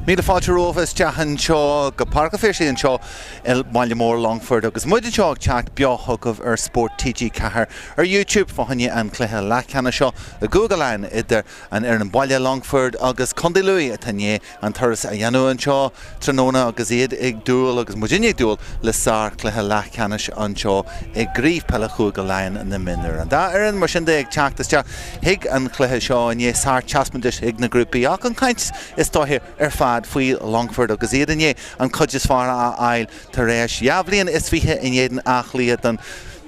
Míle fáilte romhaibh isteach anseo go Páirc an Phiarsaigh anseo i mbaile mór Longfoirt agus muid anseo ag teacht beo chugaibh ar Spórt TG4 ar YouTube fá choinne an chluiche leathcheannais seo i gCúige Laighean idir an fhoireann baile Longfort agus Contae Lú atá i ndiaidh an turas a dhéanamh anseo tráthnóna agus iad ag dúil, agus muidinne ag dúil, le sár-chluiche leathcheannais anseo i gCraobh Peile Chúige Laighean na Mionúr. An dá fhoireann, mar sin de, ag teacht isteach chuig an chluiche seo i ndiaidh sár-taispeántais ag na grúpaí ach an chaint is dóiche ar fad faoi Longfort agus iad i ndiaidh an chuid is fearr a fháil tar éis 22 bhliain in éadan Áth Cliath don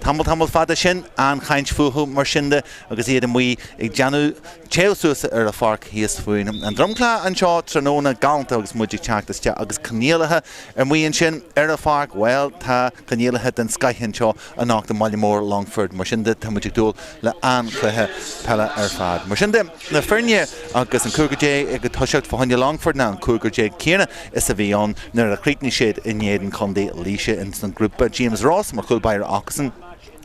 tamall tamall fada sin. An-chaint fúthu mar sin de agus iad amuigh ag déanamh Téamh suas ar an pháirc thíos fúinn. An dromchla anseo tráthnóna galánta agus muid ag teacht isteach agus coinníollacha amuigh ansin ar an pháirc, bhuel tá coinníollacha den scoith anseo anocht i mbaile mór Longfoirt. Mar sin de tá muid ag dúil le an-chluiche peile ar fad. Mar sin de, na foirne agus an cúigear déag ag toiseacht fá choinne Longfoirt ná an cúigear déag céanna is a bhí ann nuair a chríochnaigh siad in éadan Chontae Laoise ins an grúpa. James Ross mar chúl báire acusan.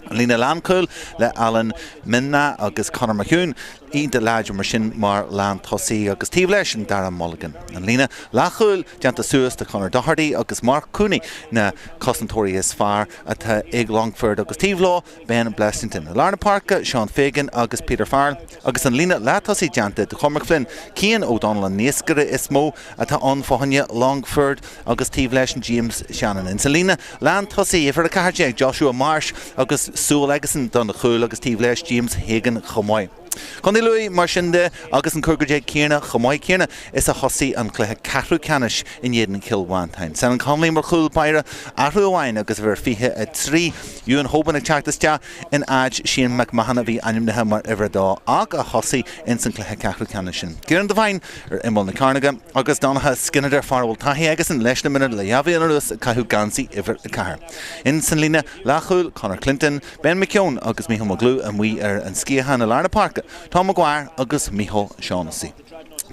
An líne lánchúil le Alan Meenagh agus Conor McHugh iontach láidir mar sin mar lántosaí agus taobh leis an Dara Mulligan. An líne leathchúil déanta suas de Conor Doherty agus Mark Cooney na cosantóirí is fearr atá ag Longford agus taobh leo Ben Blessington. I lár na páirce Sean Fagan agus Peter Farrell agus an líne leath-tosaigh déanta de Cormac Flynn, Cian O'Donnell an naoscaire is mó atá ann fá choinne Longford agus taobh leis James Shannon. Ins an líne lán tosaigh, uimhir 14, Joshua Marsh agus súil aigesan don chúl agus taobh leis James Hagan chomh maith. Contae Lú mar sin de agus an cúigear déag céanna chomh maith céanna is a thosaigh an cluiche ceathrú ceannais in éadan Chill Mhantáin. Senan Connolly mar chúl báire, athrú amháin agus uimhir 23, Ewan Hoban ag teacht isteach in áit Shane McMahon a bhí ainmnithe mar uimhir 2 ach a thosaigh ins an cluiche ceathrú ceannais sin. Kieran Devine ar imeall na cearnóige agus Donnacha Skinner, fear a bhfuil taithí aigesan leis na mionúir le dhá bhliain anuas ag caitheamh geansaí uimhir 4. Ins an líne leathchúil, Conor Clinton, Ben McKeown agus Mícheál McGlew amuigh ar an sciathán i lár na páirce, Tom Maguire agus Mícheál Shaughnessy.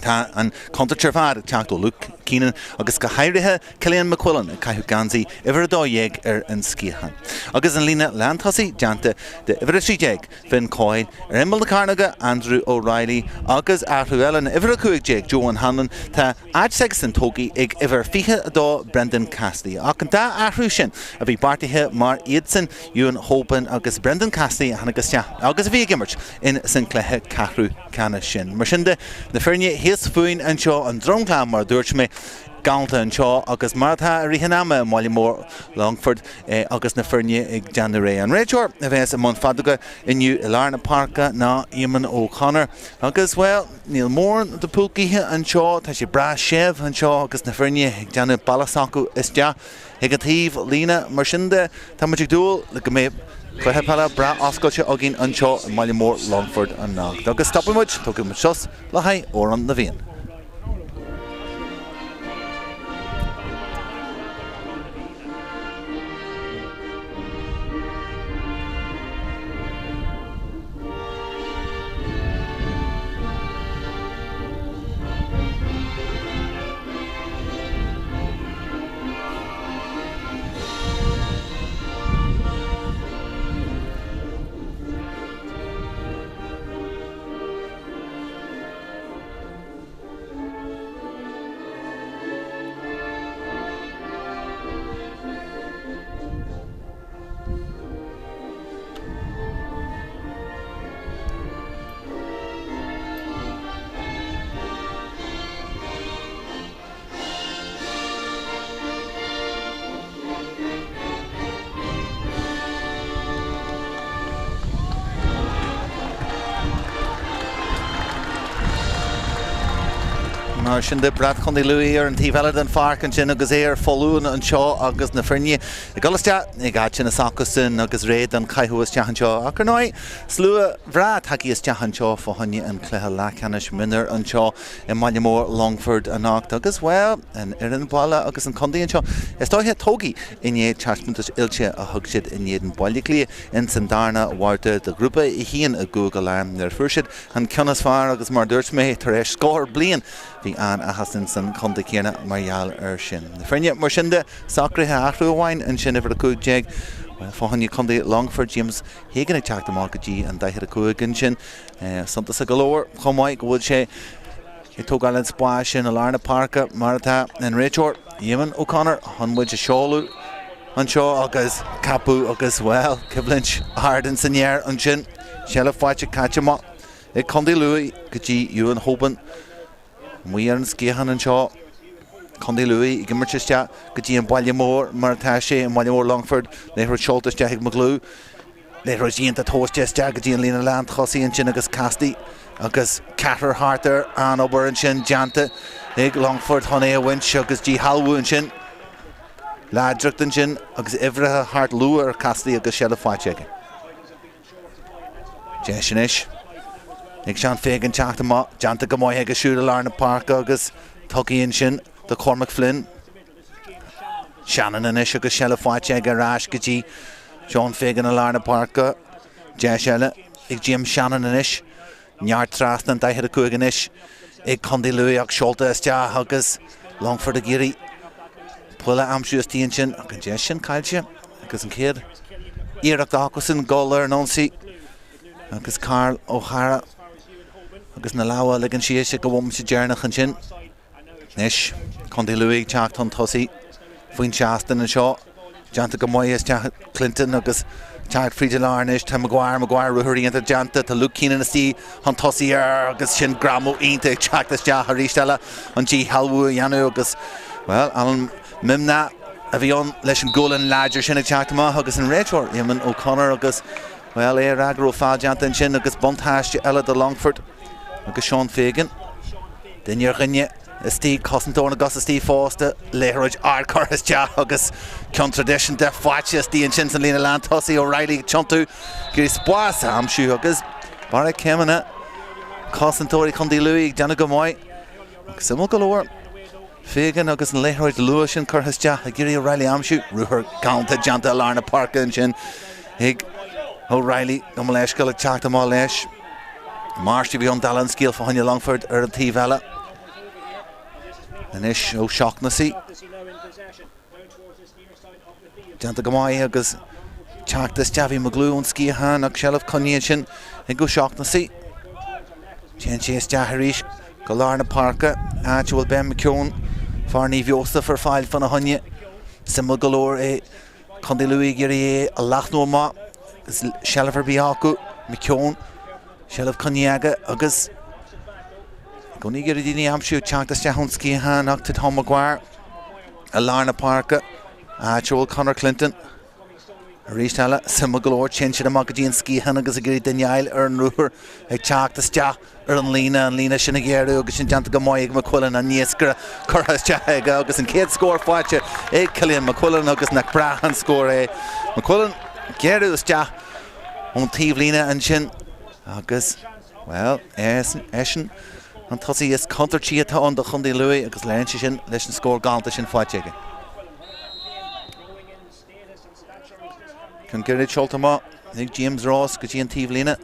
Tá an chontúirt ar fad ag teacht ó Luke Keenan agus go háirithe Cillian McQuillan ag caitheamh geansaí uimhir 12 ar an sciathán. Agus an líne lántosaigh déanta de uimhir 13, Finn Coyle, ar imeall na cearnóige, Andrew O'Reilly agus athrú eile in uimhir 15, Joe O'Hanlon. Tá áit s'aigesan tógtha ag uimhir 22, Brendan Cassidy. Ach an dá athrú sin a bhí beartaithe mar iadsan, Ewan Hoban agus Brendan Cassidy a tháinig isteach agus a bhí ag imirt in san cluiche ceathrú ceannais sin. Mar sin de, na foirne thíos fúinn anseo, an dromchla mar a dúirt mé, galánta anseo agus mar atá i rith an ama i mbaile mór Longfoirt agus na foirne ag déanamh réidh. An réiteoir a bheas i mbun feadóige inniu i lár na páirce ná Eamon O'Connor agus, bhuel, níl mórán de phúcaithe anseo, tá sé breá séimh anseo agus na foirne ag déanamh bealach s'acu isteach chuig an taobh líne. Mar sin de, tá muid ag dúil go mbeidh cluiche peile breá oscailte againn anseo i mbaile mór Longfoirt anocht. Agus stopfaidh muid, tógfaidh muid sos le haghaidh Amhrán na bhFiann. Mar sin de, brat Chontae Lú ar an taobh eile den pháirc ansin agus é ar foluain anseo agus na foirne ag dul isteach ag áiteanna s'acusan agus réidh don chaitheamh isteach anseo. Ach ar ndóigh, slua bhreá tagtha isteach anseo fá choinne an chluiche leathcheannais mionúir anseo i mbaile mór Longfoirt anocht agus, bhuel, an fhoireann baile agus an contae anseo, is dóiche, tógtha i ndiaidh taispeántas oilte a thug siad in éadan Baile Átha Cliath ins an darna bhabhta de Ghrúpa 1 i gCúige Laighean nuair a fuair siad an ceann is fearr agus mar a dúirt mé, tar éis scór bliain, bhí an-áthas ins an chontae céanna mar gheall air sin. Na foirne, mar sin de, socraithe athrú amháin ansin uimhir 15, bhuel, fá choinne contae Longfoirt, James Hagan ag teacht amach go dtí an 45 ansin. Suntasach go leor chomh maith go bhfuil sé. Ag tógáil an spáis sin i lár na páirce mar atá an réiteoir, Eamon O'Connor, chun muid a sheoladh anseo agus ceapadh agus, bhuel, coimhlint ard ins an aer ansin. Seilbh faighte caite amach ag Contae Lú go dtí Ewan Hoban amuigh ar an sciathán anseo. Contae Lú ag imirt isteach go dtí an baile mór mar atá sé, an baile mór Longford, liathróid seolta isteach ag McGlew. Liathróid iontach tomhaiste isteach go dtí an líne lántosaigh ansin agus Cassidy agus ceathrar thart air. An-obair ansin déanta ag Longfort chun é a bhaint agus díshealbhú ansin. Láidreacht ansin agus uimhreacha thart luath ar Cassidy agus seilbh faighte aige. Deis anois ag Seán Fagan teacht amach, déanta go maith aige siúd i lár na páirce agus tugtha ansin do Cormac Flynn. Shannon anois agus seilbh faighte aige ar ais go dtí Seán Fagan i lár na páirce. Deis eile ag James Shannon anois. Neart trasna an 45 anois ag Contae Lú ach seolta isteach agus Longfort ag iarraidh poll a aimsiú istigh ansin ach an deis sin caillte agus an chéad iarracht acusan dul ar an ionsaí agus Karl O'Hara agus na lámha a ligean síos ag an bhomaite deireanach ansin. Anois, Contae Lú ag teacht chun tosaigh faoin seastán anseo. Déanta go maith isteach Clinton agus teacht fríd an lár anois. Tá Maguire, Maguire ruathar iontach déanta. Tá Luke Keenan istigh chun tosaigh air agus sin greamú iontach ag teacht isteach arís eile an díshealbhú a dhéanamh agus, bhuel, Alan Mimnagh a bhí ann leis an gualainn láidir sin ag teacht amach agus an réiteoir Eamon O'Connor agus, bhuel, é ag rá go raibh feall déanta ansin agus buntáiste eile do Longfort. Agus Seán Fagan, duine ar dhuine istigh, cosantóir na gcos istigh fosta, liathróid ard curtha isteach agus ceann traidisiúnta faighte istigh ansin san líne lántosaigh, O'Reilly ag tiontú, ag iarraidh spás a aimsiú agus barra céimeanna cosantóirí Chontae Lú ag déanamh go maith. Ach suimiúil go leor, Fagan agus an liathróid luath sin curtha isteach ag iarraidh O'Reilly a aimsiú. Ruathar galánta déanta i lár na páirce ansin ag O'Reilly, gabh mo leithscéal ag teacht amach leis. Marsh a bhí ann dála an scéil fá choinne Longford ar an taobh eile. Anois O'Shaughnessy. Déanta go maith agus teacht isteach bhí McGlew ón sciathán ach seilbh coinnithe ansin ag O'Shaughnessy. Téann sé isteach arís go lár na páirce, áit a bhfuil Ben McKeown, fear Naomh Iósaf ar fáil fána choinne. Suimiúil go leor é Contae Lú ag iarraidh é a leathnú amach agus seilbh ar bith acu. McKeown, seilbh coinnithe aige agus i gcónaí ag iarraidh daoine a aimsiú teacht isteach ón sciathán ach tá Tom Maguire i lár na páirce, áit a bhfuil Conor Clinton. Arís eile, suimiúil go leor, téann siad amach go dtí an sciathán agus ag iarraidh duine a fháil ar an ruathar ag teacht isteach ar an líne, an líne sin a ghéarú agus sin déanta go maith ag McQuillan, an iascaire curtha isteach aige agus an chéad scór faighte ag Cillian McQuillan agus nach breá an scór é. McQuillan ag géarú isteach ón taobhlíne ansin agus, bhuel, eisean an tosaí is contúirtí atá ann do Chontae Lú agus léiríonn sé sin leis an scór galánta sin faighte aige. Ceann gairid seolta amach ag James Ross go dtí an taobhlíne.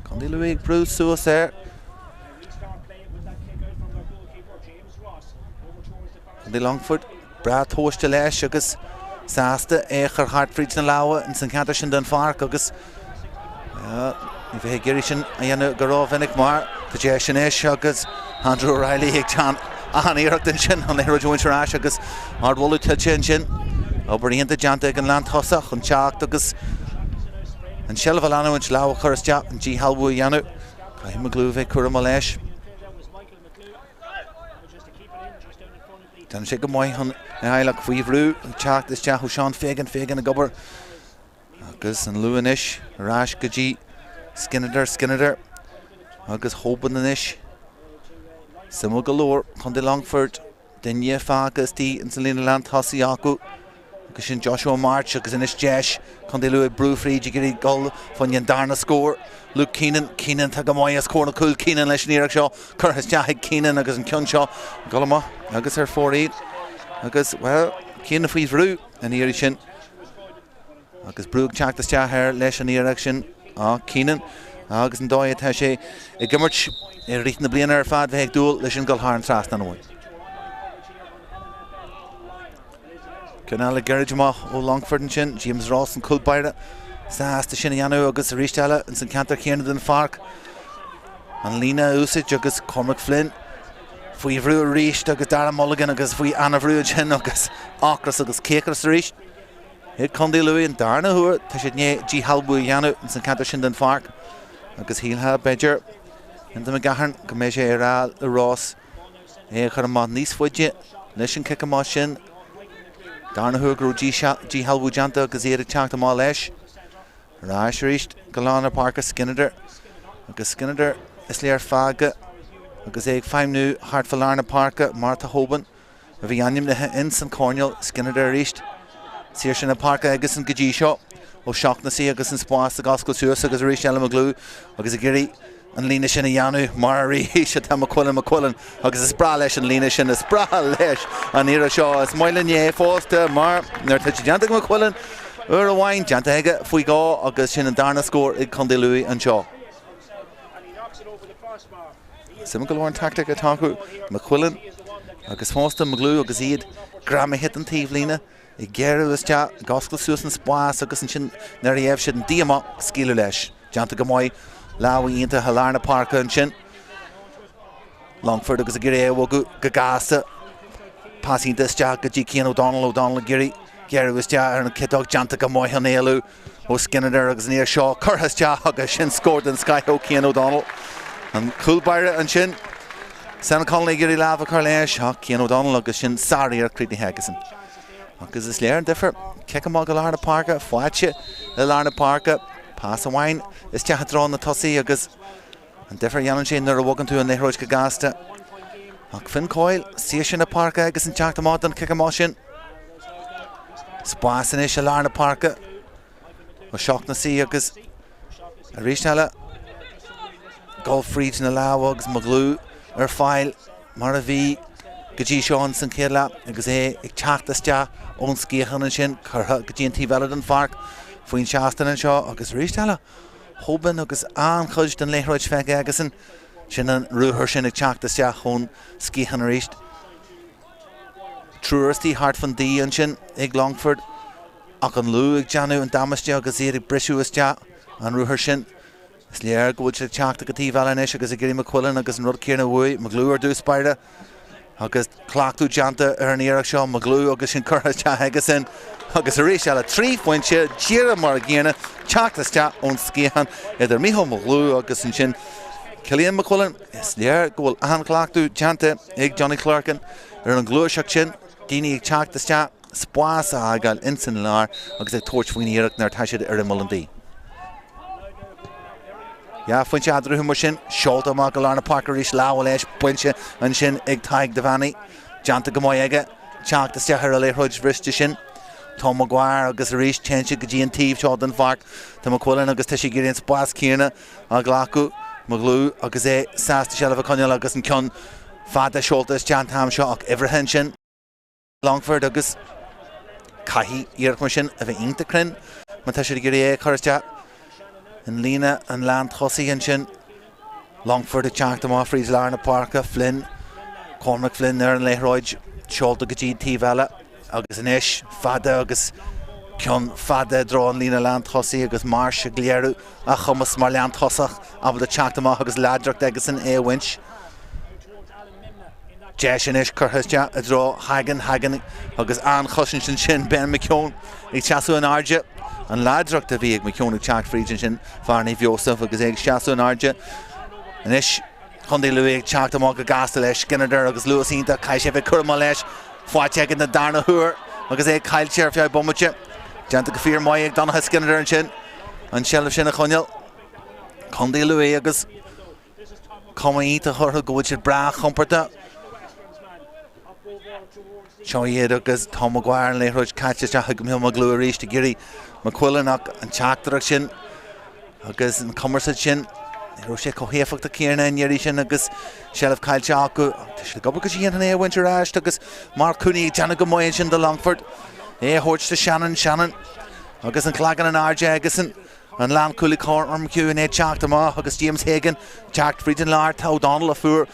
Contae Lú ag brú suas air. Contae Longfort breá tomhaiste leis agus sásta é a chur thart fríd na lámha ins an cheantar sin den pháirc agus Ní bheidh ag iarraidh sin a dhéanamh go rómhinic mar tá deis anois agus Andrew O'Reilly ag déanamh an-iarracht ansin an liathróid a bhaint ar ais agus ardmholadh tuillte ansin. Obair iontach déanta ag an lántosach chun teacht agus an tseilbh a leanúint, lámh a chur isteach, an díshealbhú a dhéanamh. Caithfidh McGlew bheith cúramach leis. Déanann sé go maith chun é a fháil ach faoi bhrú ag teacht isteach ó Seán Fagan, Fagan ag obair Agus an Lú anois ar ais go dtí Skinner, Skinner agus Hoban anois. Suimiúil go leor, Contae Longfoirt, duine fágtha istigh ins an líne lántosaigh acu agus sin Joshua March agus anois deis Contae Lú ag brú fríd ag iarraidh dul fá choinne an darna scór. Luke Keenan, Keenan tá go maith os comhair na cúl, Keenan leis an iarracht seo curtha isteach ag Keenan agus an ceann seo ag dul amach agus ar fóraoil agus, bhuel, Keenan faoi bhrú an iarraidh sin. Agus brú ag teacht isteach air leis an iarracht sin. Á, Keenan agus an dóigh atá sé ag imirt i rith na bliana ar fad bheith ag dúil leis an dul thar an trasnán uaidh. Ceann eile gairid amach ó Longford ansin, James Ross an cúl báire sásta sin a dhéanamh agus arís eile ins an ceantar céanna den pháirc. An líne a úsáid agus Cormac Flynn faoi bhrú arís agus Darragh Mulligan agus faoi an-bhrú ansin agus ocras agus cíocras arís. Ag Contae Lú an darna huair tá siad i ndiaidh díshealbhú a dhéanamh ins an ceantar sin den pháirc agus shílfeá b'fhéidir Enda McGahern go mbeidh sé ar ais le Ros é a chur amach níos faide leis an cic amach sin. Darna huair go raibh díshealbhú déanta agus iad ag teacht amach leis. Ar ais arís go lár na páirce Skinner agus Skinner is léir fágtha agus é ag feidhmniú thart fá lár na páirce mar atá Hoban a bhí ainmnithe ins an choirnéal Skinner arís. Saoirse na páirce aigesan go dtí seo O'Shaughnessy agus an spás ag oscailt suas agus arís eile McGlew agus ag iarraidh an líne sin a dhéanamh mar arís atá McQuillan McQuillan agus is breá leis an líne sin, is breá leis an iarracht seo. Is maith linn é fosta mar nuair atá sé déanta ag McQuillan uair amháin, déanta aige faoi dhó agus sin an darna scór ag Contae Lú anseo. Suimiúil go leor an tactic atá acu, McQuillan agus fosta McGlew agus iad greamaithe den taobhlíne. Ag géarú isteach, ag oscailt suas an spás agus ansin nuair a gheibh siad an díomá, scaoileadh leis. Déanta go maith. Lámha iontacha i lár na páirce ansin. Longford agus ag iarraidh é a bhogadh go gasta. Pas iontach isteach go dtí Cian O'Donnell. O'Donnell ag iarraidh géarú isteach ar an ciotóg. Déanta go maith an éalú ó Skinner agus an iarracht seo curtha isteach agus sin scór den scoith ó Cian O'Donnell. An cúl báire ansin. Senan Connolly ag iarraidh lámh a chur leis ach Cian O'Donnell agus sin sár-iarracht críochnaithe aigesan. Agus is léir an difear. Cic amach go lár na páirce, faighte i lár na páirce, pas amháin isteach i dtreo na tosaí agus an difear a dhéanann sé nuair a bhogann tú an liathróid go gasta. Ach Finn Coyle, saoirse na páirce agus an teacht amach don chic amach sin. Spás anois i lár na páirce. O'Shaughnessy agus arís eile dul fríd na lámha agus McGlew ar fáil mar a bhí go dtí seo ins an chéad leath agus é ag teacht isteach ón sciathán ansin curtha go dtí an taobh eile den pháirc faoin seastán anseo agus arís eile Hoban agus an-chuid den liathróid feicthe aigesan sin an ruathar sin ag teacht isteach ón sciathán arís. Triúr istigh thart fan D ansin ag Longford ach an Lú ag déanamh an damáiste agus iad ag briseadh isteach an ruathar sin. Is léir go bhfuil siad ag teacht ag an taobh eile anois agus ag iarraidh McQuillan agus an rud céanna uaidh, McGlew ar dtús báire agus cleachtadh déanta ar an iarracht seo, McGlew agus sin curtha isteach aigesan agus arís eile 3 phointe díreach mar a gcéanna teacht isteach ón sciathán idir Mícheál McGlew agus ansin Cillian McQuillan. Is léir go bhfuil an-chleachtadh déanta ag Johnny Clerkin ar an ghluaiseacht sin, daoine ag teacht isteach, spás a fhágáil ins an lár agus ag tabhairt faoin iarracht nuair atá siad ar imeall an D. Dhá phointe eatarthu mar sin, seolta amach go lár na páirce arís, lámha leis, bainte ansin ag Tadhg Devaney, déanta go maith aige teacht isteach ar an liathróid bhriste sin. Tom Maguire agus arís téann siad go dtí an taobh seo den pháirc. Tá McQuillan agus tá sé ag iarraidh an spás céanna a ghlacadh. McGlew agus é sásta seilbh a choinneáil agus an ceann fada seolta isteach an t-am seo ach uimhreacha ansin. Longford agus caithfidh iarracht mar sin a bheith iontach cruinn má tá siad ag iarraidh é a chur isteach in líne an lán tosaigh ansin. Longford ag teacht amach fríd lár na páirce, Flynn, Cormac Flynn ar an liathróid, seolta go dtí an taobh eile agus anois fada agus ceann fada i dtreo an líne lán tosaigh agus Marsh ag léiriú a chumas mar leantosach ábalta teacht amach agus láidreacht aigesan é a bhaint. Deis anois curtha isteach i dtreo Hagan, Hagan agus an-chosaint ansin, Ben McKeown ag seasamh in airde. An láidreacht a bhí ag McKeown ag teacht fríd ansin, fear Naomh Joseph agus é ag seasamh in airde. Anois Contae Lú ag teacht amach go gasta leis, Skinner agus luas iontach, caithfidh sé a bheith cúramach leis. Faighte aige den darna huair agus é caillte ar feadh bomaite. Déanta go fíor maith ag Donncha Skinner ansin an tseilbh sin a choinneáil. Contae Lú agus Cuma iontach orthu go bhfuil siad breá compordach. Seo iad agus Tom Maguire an liathróid caite isteach ag Mícheál McGlew arís ag iarraidh McQuillan ach an teachtaireacht sin agus an cumarsáid sin ní raibh sé chomh héifeachtach céanna an iarraidh sin agus seilbh caillte acu. Tá siad ag obair go dian chun é a bhaint ar ais agus Mark Cooney ag déanamh go maith ansin do Longford. É a thabhairt do Shannon, Shannon agus an cloigeann in airde agus an An lánchúlaí Conor McHugh i ndiaidh teacht amach agus James Hagan teacht fríd an lár. Tá O'Donnell a fuair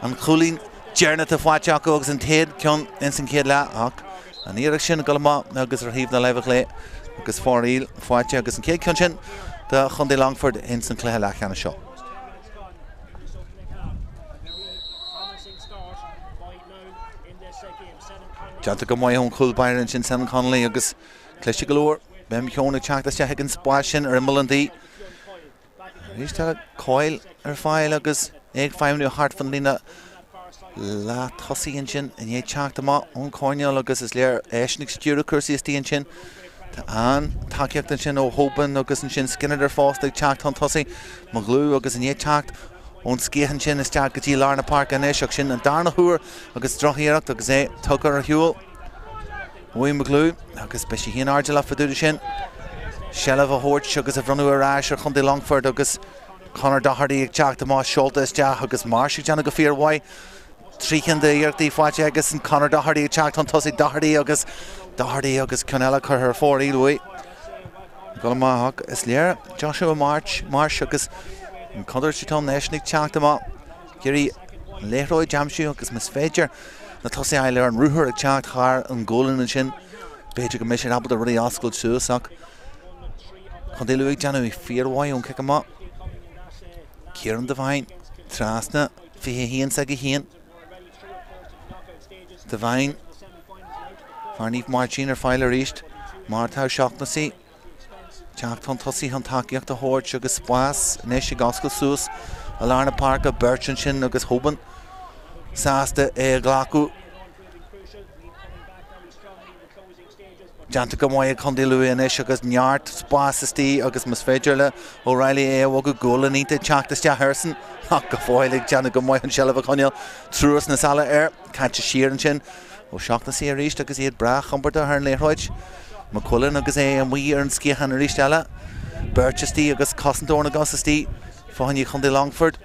an cúilín deireanach atá faighte acu agus an t-aon ceann ins an chéad leath ach an iarracht sin ag dul amach agus ar thaobh na láimhe clé agus fóraoil faighte agus an chéad ceann sin do Chontae Longford ins an cluiche leathcheannais seo. Déanta go maith ón chúl báire ansin Senan Connolly agus cliste go leor. Ben McKeown ag teacht isteach ag an spás sin ar imeall an tí. Arís eile Coyle ar fáil agus é ag feidhmniú thart fan líne leath tosaigh ansin i ndiaidh teacht amach ón choirnéal agus is léir eisean ag stiúradh cúrsaí istigh ansin. Tá an-tacaíocht ansin ó Hoban agus ansin Skinner fosta ag teacht chun tosaigh. McGlew agus i ndiaidh teacht ón sciath ansin isteach go dtí lár na páirce anois ach sin an darna huair agus drochiarracht agus é tugtha ar shiúl uaidh McGlew agus beidh sé féin airdeallach fá dtaobh de sin. Seilbh a thabhairt agus a bhronnadh ar ais ar Chontae Longfoirt agus Conor Doherty ag teacht amach seolta isteach agus Marsh ag déanamh go fíormhaith. 3 cheann d'iarrachtaí faighte aigesan Conor Doherty ag teacht chun tosaigh Doherty agus Doherty agus ceann eile curtha ar fóraoil uaidh. Ag dul amach ach is léir Joshua March, Marsh agus an contúirt atá ann eisean ag teacht amach. Ag iarraidh an liathróid a aimsiú agus más féidir na tosaithe a fháil ar an ruathar ag teacht thar an ghualainn ansin b'fhéidir go mbeidh siad ábalta rudaí a oscailt suas ach Contae Lú ag déanamh fíormhaith ón cic amach. Kieran Devine trasna 21 s'aige féin. Devine, fear Naomh Máirtín ar fáil arís mar atá O'Shaughnessy. Teacht chun tosaigh chun tacaíocht a thabhairt agus spás anois ag oscailt suas i lár na páirce, beirt ansin agus Hoban sásta é a ghlacadh. Déanta go maith ag Contae Lú anois agus neart spás istigh agus más féidir le O'Reilly é a bhogadh gualainn iontach ag teacht isteach airsean ach go fóill ag déanamh go maith an seilbh a choinneáil. Triúr sna sála air, caite siar ansin. O'Shaughnessy arís agus iad breá compordach ar an liathróid. McQuillan agus é amuigh ar an sciathán arís eile. Beirt istigh agus cosantóir na gcos istigh fá choinne Chontae Longfoirt.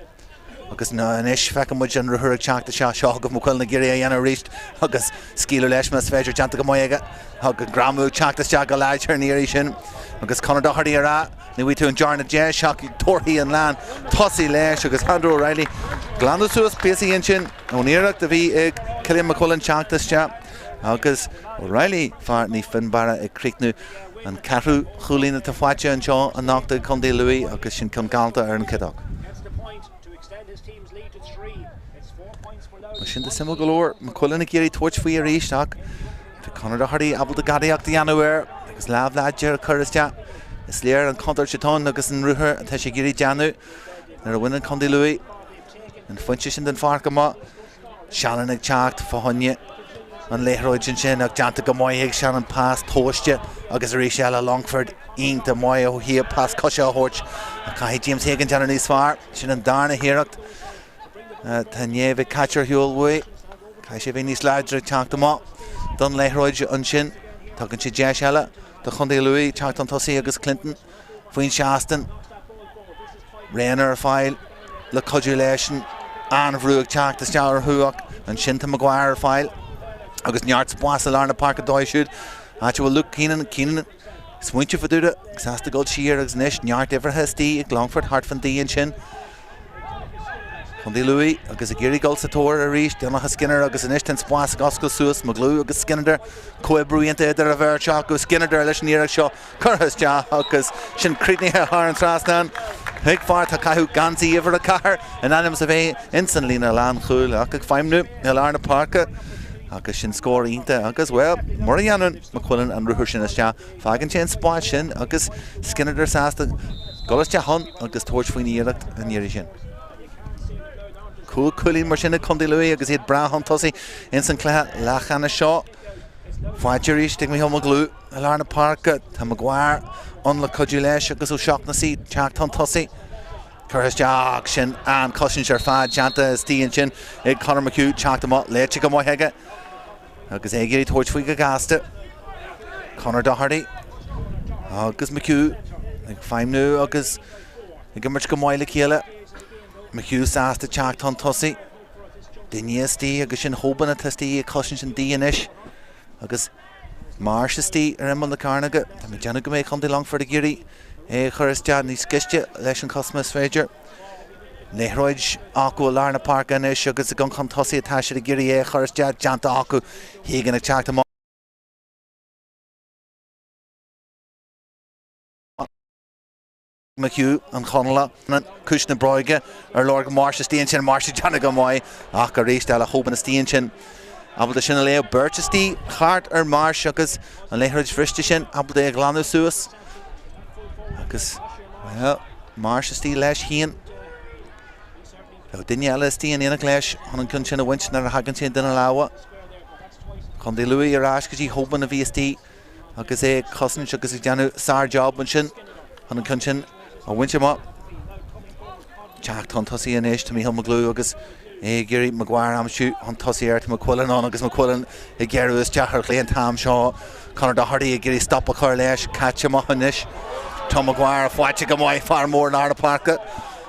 Agus anois feiceann muid an ruathar ag teacht isteach seo chugaibh McQuillan ag iarraidh é a dhéanamh arís agus scaoileadh leis más féidir déanta go maith aige. Thug an greamú ag teacht isteach go láidir an iarraidh sin agus Conor Doherty ag rá ní bhfaighidh tú an darna deis ach tabharfaidh an lán tosaigh leis agus Andrew O'Reilly glanadh suas píosaí ansin ón iarracht a bhí ag Cillian McQuillan teacht isteach agus O'Reilly fear Naomh Fionnbarra ag críochnú an ceathrú chúilín atá faighte anseo anocht ag Contae Lú agus sin ceann galánta ar an chiotach. Mar sin de suimiúil go leor, McQuillan ag iarraidh tabhairt faoi arís ach tá Conor Doherty ábalta gadaíocht a dhéanamh air agus lámh láidir a chur isteach. Is léir an chontúirt atá ann agus an ruathar atá sé ag iarraidh déanamh nuair a bhaineann Contae Lú an phointe sin den pháirc amach. Shannon ag teacht fá choinne an liathróid ansin ach déanta go maith ag Shannon pas tomhaiste agus arís eile Longford iontach maith ó thaobh pas coise a thabhairt ach caithfidh James Hagan déanamh níos fearr. Sin an darna hiarracht. Tá Niamh ag caite ar shiúl uaidh. Caithfidh sé bheith níos láidre ag teacht amach don liathróid ansin. Tugann sé deis eile do Chontae Lú teacht chun tosaigh agus Clinton faoin seastán. Rayner ar fáil le cuidiú leis an an-bhrú ag teacht isteach orthu ach ansin tá Maguire ar fáil agus neart spáis i lár na páirce dóibh siúd, áit a bhfuil Luke Keenan, Keenan smaointeamh fá dtaobh de, sásta dul siar agus anois neart uimhreacha istigh ag Longfort thart fán dtaobh ansin. Contae Lú agus ag iarraidh dul sa tóir arís, Donncha Skinner agus anois tá an spás ag oscailt suas, McGlew agus Skinner, comhoibriú iontach idir an bheirt acu, Skinner leis an iarracht seo. Curtha isteach agus sin críochnaithe thar an trasnán. Chuig fear atá ag caitheamh geansaí uimhir 4 in ainm is a bheith ins an líne lánchúil ach ag feidhmniú i lár na páirce agus sin scór iontach agus, bhuel, mura dhéanann McQuillan an ruathar sin isteach, fágann sé an spás sin agus Skinner sásta dul isteach ann agus tabhairt faoin iarracht an iarraidh sin. Cúig chúilín mar sin ag Contae Lú agus iad breá chun tosaigh ins an cluiche leathcheannais seo. Faighte arís ag Micheál McGlew. I lár na páirce, tá Maguire ann le cuidiú leis agus O'Shaughnessy teacht chun tosaigh. Curtha isteach sin an-chosaint ar fad déanta istigh ansin ag Conor McHugh, teacht amach léite go maith aige agus é ag iarraidh tabhairt faoi go gasta. Conor Doherty agus McHugh ag feidhmniú agus ag imirt go maith le chéile. McHugh sásta teacht chun tosaigh. Duine istigh agus sin Hoban atá istigh ag cosaint an D anois agus Marsh istigh ar imeall na cearnóige. Tá mé ag déanamh go mbeidh Contae Longfoirt ag iarraidh é a chur isteach níos gaiste leis an chos más féidir. Liathróid acu i lár na páirce anois agus ag dul chun tosaigh atá siad ag iarraidh é a chur isteach déanta acu. Hagan ag teacht amach. McHugh, an Chonallach, cúis na bróige ar lorg Marsh istigh ansin, Marsh ag déanamh go maith ach arís eile Hoban istigh ansin. Ábalta sin a léamh. Beirt istigh thart ar Marsh agus an liathróid bhriste sin ábalta é a ghlanadh suas. Agus, bhuel, Marsh istigh leis féin. Bheadh duine eile istigh in éineacht leis chun an ceann sin a bhaint nuair a thagann sé i nduine lámha. Contae Lú ar ais go dtí Hoban a bhí istigh agus é ag cosaint agus ag déanamh sár-job ansin chun an ceann sin a bhaint amach. Teacht chun tosaigh anois tá Mícheál McGlew agus é ag iarraidh Maguire a aimsiú chun tosaigh air. Tá McQuillan ann agus McQuillan ag géarú isteach ar chlé an t-am seo. Conor Doherty ag iarraidh stop a chur leis. Caite amach anois. Tom Maguire faighte go maith, fear mór lár na páirce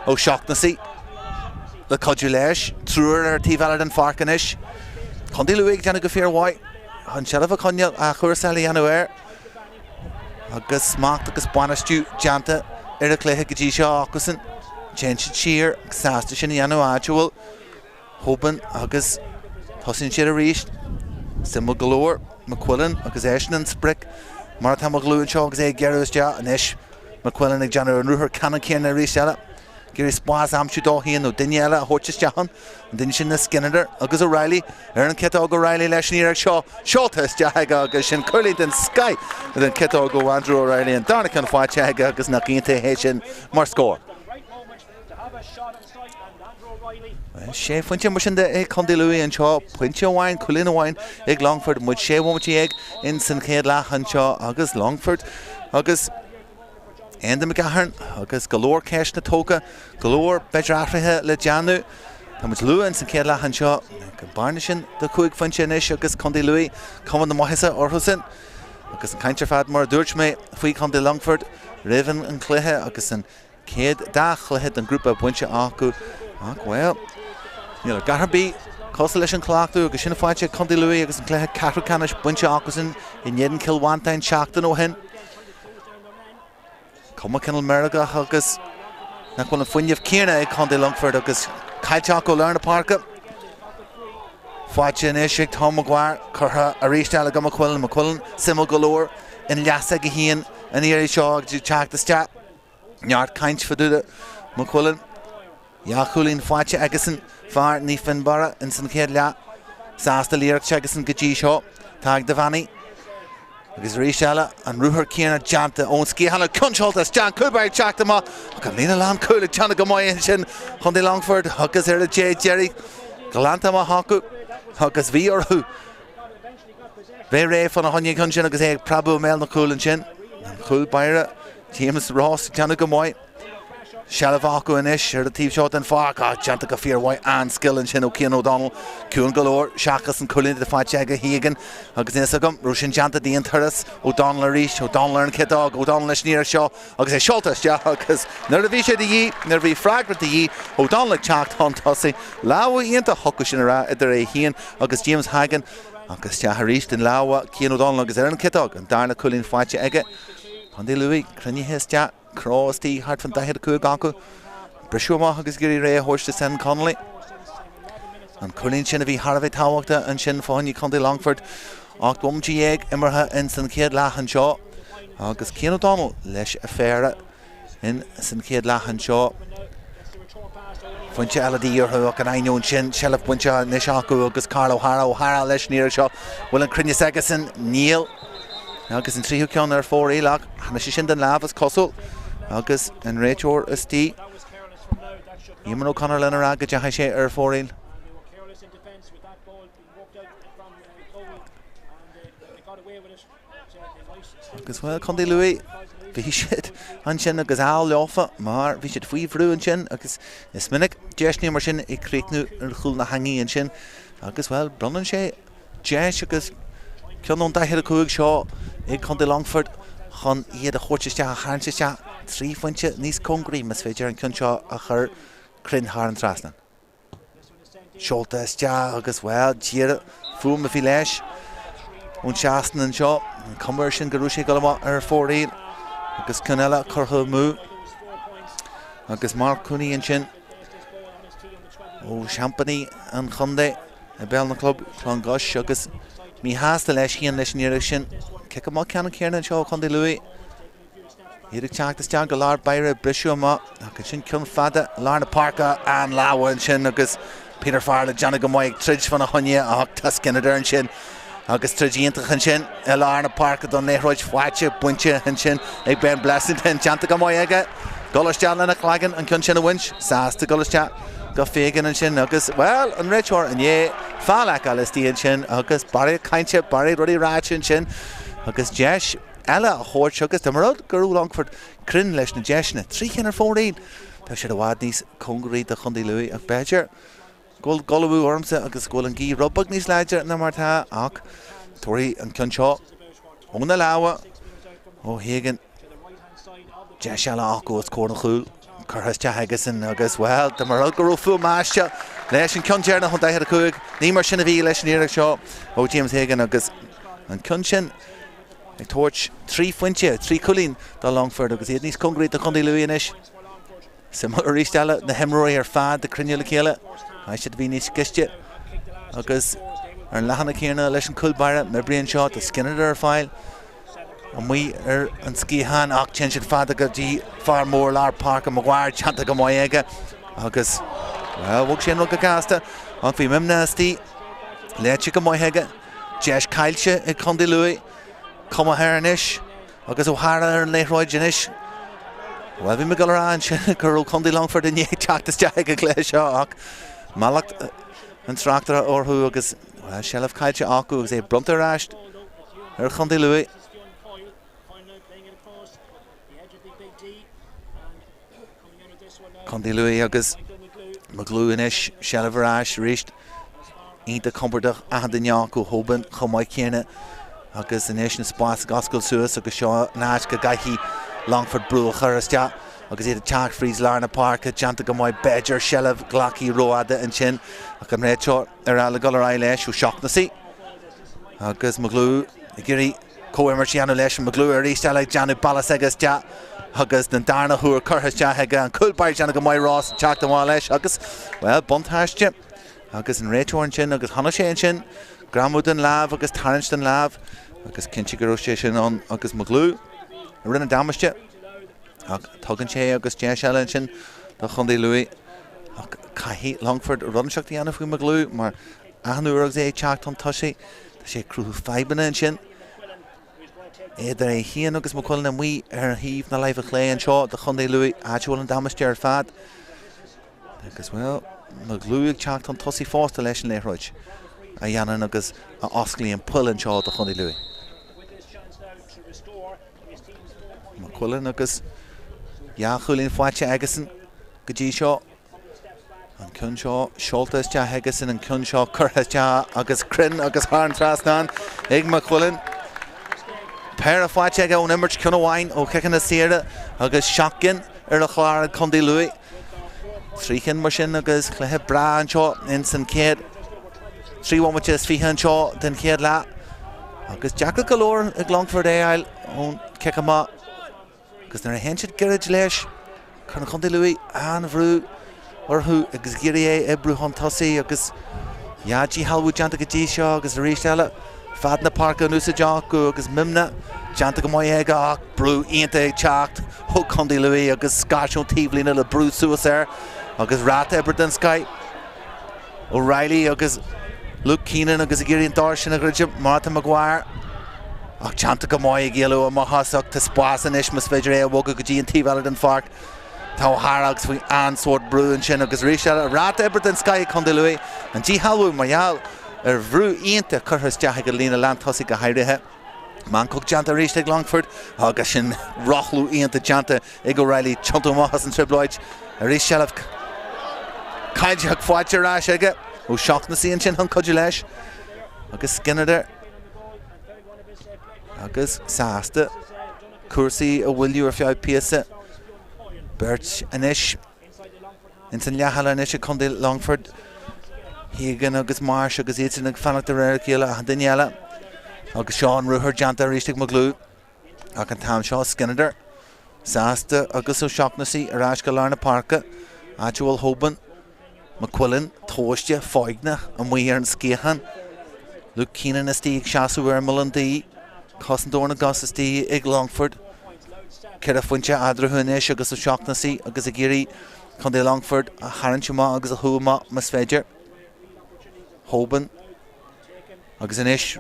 O'Shaughnessy le cuidiú leis. Triúr ar an taobh eile den pháirc anois. Contae Lú ag déanamh go fíormhaith chun seilbh a choinneáil, athchúrsáil a dhéanamh air agus smacht agus bainistiú déanta ar an chluiche go dtí seo acusan. Téann siad siar agus sásta sin a dhéanamh áit a bhfuil Hoban agus tosaíonn siad arís. Suimiúil go leor, McQuillan agus eisean an sprioc mar atá McGlew anseo agus é ag géarú isteach anois. McQuillan ag déanamh an ruathar ceannann céanna arís eile. Ag iarraidh spás a aimsiú dó féin nó duine eile a thabhairt isteach ann. An duine sin ná Skinner agus O'Reilly ar an chiotóg O'Reilly leis an iarracht seo seolta isteach aige agus sin cúilín den scoith den chiotóg ó Andrew O'Reilly an darna ceann faighte aige agus nach iontach é sin mar scór. Sé phointe mar sin de ag Contae Lú anseo, pointe amháin, cúilín amháin ag Longfort, muid 16 bhomaite in san chéad leath anseo agus Longfort agus Enda McGahern agus go leor ceisteanna tógtha, go leor b'fhéidir athruithe le déanamh. Tá muid luath in san chéad leath anseo, an bearna sin de chúig phointe anois agus Contae Lú, cuma na maitheasa orthusan. Agus an caint ar fad mar a dúirt mé faoi Chontae Longfort roimh an chluiche agus an chéad dá chluiche den ghrúpa bainte acu ach, bhuel, níl a dhath ar bith cosúil leis an chleachtadh agus sin faighte ag Contae Lú agus an cluiche ceathrú ceannais bainte acusan in éadan Chill Mhantáin seachtain ó shin. Cuma cineál meirgeach agus nach bhfuil an fuinneamh céanna ag Contae Longfort agus caillte acu i lár na páirce. Faighte anois ag Tom Maguire, curtha arís eile go McQuillan. McQuillan suimiúil go leor ina leas aige féin an iarraidh seo agus ag teacht isteach. Neart caint fá dtaobh de McQuillan. Dhá chúilín faighte aigesan, fear Naomh Fionnbarra ins an chéad leath. Sásta le hiarracht s'aigesan go dtí seo. Tadhg Devaney. Agus arís eile, an ruathar céanna déanta ón sciathán ceann seolta isteach, cúl báire ag teacht amach ach an líne lánchúil ag déanamh go maith ansin Chontae Longfort agus ar an dé deiridh glanta amach acu agus bhí orthu bheith réidh fána choinne ansin agus é ag preabadh i mbéal na cúl ansin. An cúl báire James Ross ag déanamh go maith. Seilbh acu anois ar an taobh seo den pháirc. Á, déanta go fíormhaith. An-scil ansin ó Cian O'Donnell. Ciúin go leor seachas an cúilín atá faighte aige Hagan. Agus níl a fhios agam raibh sin déanta d'aon turas. O'Donnell arís. O'Donnell ar an chiotóg. O'Donnell leis an iarracht seo agus é seolta isteach agus nuair a bhí sé de dhíth, nuair a bhí freagra de dhíth, O'Donnell ag teacht chun tosaigh. Lámha iontach thiocfadh sin a rá idir é féin agus James Hagan. Agus isteach arís den lámha Cian O'Donnell agus ar an chiotóg an darna cúilín faighte aige. Contae Lú cruinnithe isteach. Cró istigh thart fan 45 acu. Briseadh amach agus ag iarraidh ré a thabhairt do Senan Connolly. An cúilín sin a bhí thar a bheith tábhachtach ansin fá choinne Chontae Longfort. 18 bomaite imeartha in san chéad leath anseo agus Cian O'Donnell leis a phéire in san chéad leath anseo. Pointe eile de dhíth orthu ach in ainneoin sin, seilbh bainte anois acu agus Karl O'Hara, O'Hara leis an iarraidh seo. Bhfuil an cruinneas aigesan? Níl. Agus an tríú ceann ar fóraoil ach tháinig sé sin den lámh is cosúil agus an réiteoir istigh, Eamon O'Connor lena rá go dteachaigh sé ar fóraoil. Agus bhuel, Contae Lú, bhí siad ansin agus ádh leofa mar bhí siad faoi bhrú ansin agus is minic deiseanna mar sin ag críochnú ar chúl na heangaí ansin agus bhuel, bronnann sé deis agus ceann ón 45 seo ag Contae Longfort chun iad a thabhairt isteach, a tharraingt isteach trí phointe níos cóngaraí más féidir an ceann seo a chur cruinn thar an trasnán. Seolta isteach agus, bhuel, díreach fuaim a bhí leis ón seastán anseo. An cuma air sin go raibh sé ag dul amach ar fóraoil agus ceann eile curtha amú. Agus Mark Cooney ansin ó seaimpíní an chontae i bpeil na gclub, Clongowes agus míshásta leis féin leis an iarracht sin. Cic amach ceannann céanna anseo ó Chontae Lú. Iad ag teacht isteach go lár báire, briseadh amach ach ansin ceann fada lár na páirce an-lámha ansin agus Peter Farrell ag déanamh go maith ag troid fána choinne ach tá Skinnider ansin agus troid iontach ansin i lár na páirce don liathróid faighte, bainte ansin ag Ben Blessington, déanta go maith aige dul isteach lena chloigeann an ceann sin a bhaint, sásta dul isteach go Fagan ansin agus, bhuel, an réiteoir i ndiaidh feall a fheiceáil istigh ansin agus barraíocht cainte, barraíocht rudaí ráite ansin agus deis eile a thabhairt agus dá mba rud go raibh Longfort cruinn leis na deiseanna, 3 chinn ar fóraoil, tá siad i bhfad níos cóngaraí do Chontae Lú ach b'fhéidir go bhfuil dul amú ormsa agus go bhfuil an ghaoth rud beag níos láidre ná mar atá ach tabharfaidh an ceann seo óna lámha ó Hagan deis eile acu os comhair an chúil curtha isteach aigesan agus, bhuel, dá mba rud go raibh fuaim aisteach leis an ceann deireanach ón 45, ní mar sin a bhí leis an iarracht seo ó James Hagan agus an ceann sin ag tabhairt 3 phointe, 3 chúilín do Longfort agus iad níos cóngaraí do Chontae Lú anois. Suimiúil arís eile, na himreoirí ar fad ag cruinniú le chéile. Caithfidh siad a bheith níos gaiste agus ar an leathanach céanna leis an cúl báire. Oibríonn seo, tá Skinner ar fáil amuigh ar an sciathán ach téann siad fada go dtí fear mór lár páirce Maguire, déanta go maith aige agus, bhuel, bhog sé an rud go gasta ach bhí Mimnagh istigh, léite go maith aige. Deis caillte ag Contae Lú. Cuma air anois agus O'Hara ar an liathróid anois. Bhuel, bhí mé ag dul a rá ansin go raibh Contae Longfort i ndiaidh teacht isteach ag an gcluiche seo ach mallacht an tráchtaire orthu agus, bhuel, seilbh caillte acu agus é bronnta ar ais ar Chontae Lú. Contae Lú agus McGlew anois, seilbh ar ais arís. Iontach compordach achan duine acu, Hoban chomh maith céanna agus anois an spás ag oscailt suas agus seo an áit go gcaithfidh Longfort brú a chur isteach agus iad ag teacht fríd lár na páirce, déanta go maith, b'fhéidir seilbh glactha rófhada ansin ach an réiteoir ar fháil ag dul ar aghaidh leis O'Shaughnessy agus McGlew ag iarraidh Comhimirt a dhéanamh leis an McGlew arís eile ag déanamh bealach s'aige isteach agus den darna huair curtha isteach aige an cúl báire déanamh go maith Ross ag teacht amach leis agus, bhuel, buntáiste agus an réiteoir ansin agus chonaic sé ansin greamú den lámh agus tarraingt den lámh agus cinnte go raibh sé sin ann agus McGlew a rinne damáiste ach tugann sé agus deis eile ansin do Chontae Lú ach caithfidh Longfort rud inteacht a dhéanamh faoi McGlew mar achan uair agus é ag teacht chun tosaigh Tá sé ag cruthú fadhbanna ansin idir é féin agus McQuillan amuigh ar thaobh na láimhe clé anseo do Chontae Lú, áit a bhfuil an damáiste ar fad. Agus, bhuel, McGlew ag teacht chun tosaigh fosta leis an liathróid a dhéanann agus a osclaíonn poill anseo do Chontae Lú. McQuillan agus dhá chúilín faighte aigesan go dtí seo. An ceann seo seolta isteach aigesan, an ceann seo curtha isteach agus cruinn agus thar an trasnán ag McQuillan. Péire faighte aige ón imirt, ceann amháin ó chiceanna saora agus 7 gcinn ar a chlár ag Contae Lú. 3 chinn mar sin agus cluiche breá anseo ins an chéad 3 bhomaite is 20 anseo den chéad leath. Agus deacair go leor ag Longfort é a fháil ón cic amach. Agus nuair a théann siad gairid leis, cuireann Contae Lú an-bhrú orthu agus ag iarraidh é a oibriú chun tosaigh agus dhá díshealbhú déanta go dtí seo agus arís eile fad na páirce in úsáid acu agus Mimnagh déanta go maith aige ach brú iontach ag teacht ó Chontae Lú agus scairt ón taobhlíne le brú suas air agus ráta oibre den scoith O'Reilly agus Luke Keenan agus ag iarraidh an doras sin a dhruidim, mar atá Maguire. Ach déanta go maith ag éalú amach as ach tá spás anois más féidir é a bhogadh go dtí an taobh eile den pháirc. Tá O'Hara agus faoi an-sórt brú ansin agus arís eile ráta oibre den scoith ag Contae Lú. An díshealbhú mar gheall ar bhrú iontach curtha isteach ag an líne lántosaigh go háirithe. Meancóg déanta arís ag Longfort agus sin rothlú iontach déanta ag O'Reilly. Tiontú amach as an trioblóid arís seilbh caillte ach faighte ar ais aige. O'Shaughnessy ansin chun cuidiú leis agus Skinner agus sásta cúrsaí a mhoilliú ar feadh píosa. Beirt anois. Ins an leath eile anois ag Contae Longfort, Hagan agus Marsh agus iadsan ag fanacht de réir a chéile achan duine eile. Agus seo an ruathar déanta arís ag McGlew. Ach an t-am seo Skinner sásta agus O'Shaughnessy ar ais go lár na páirce, áit a bhfuil Hoban, McQuillan, tomhaiste, foighneach amuigh ar an sciathán. Luke Keenan istigh ag seasamh ar imeall an D. Cosantóir na gcos istigh ag Longfort. 4 phointe eadarthu anois agus O'Shaughnessy agus ag iarraidh Contae Longfort a tharraingt amach agus a shú amach más féidir. Hoban agus anois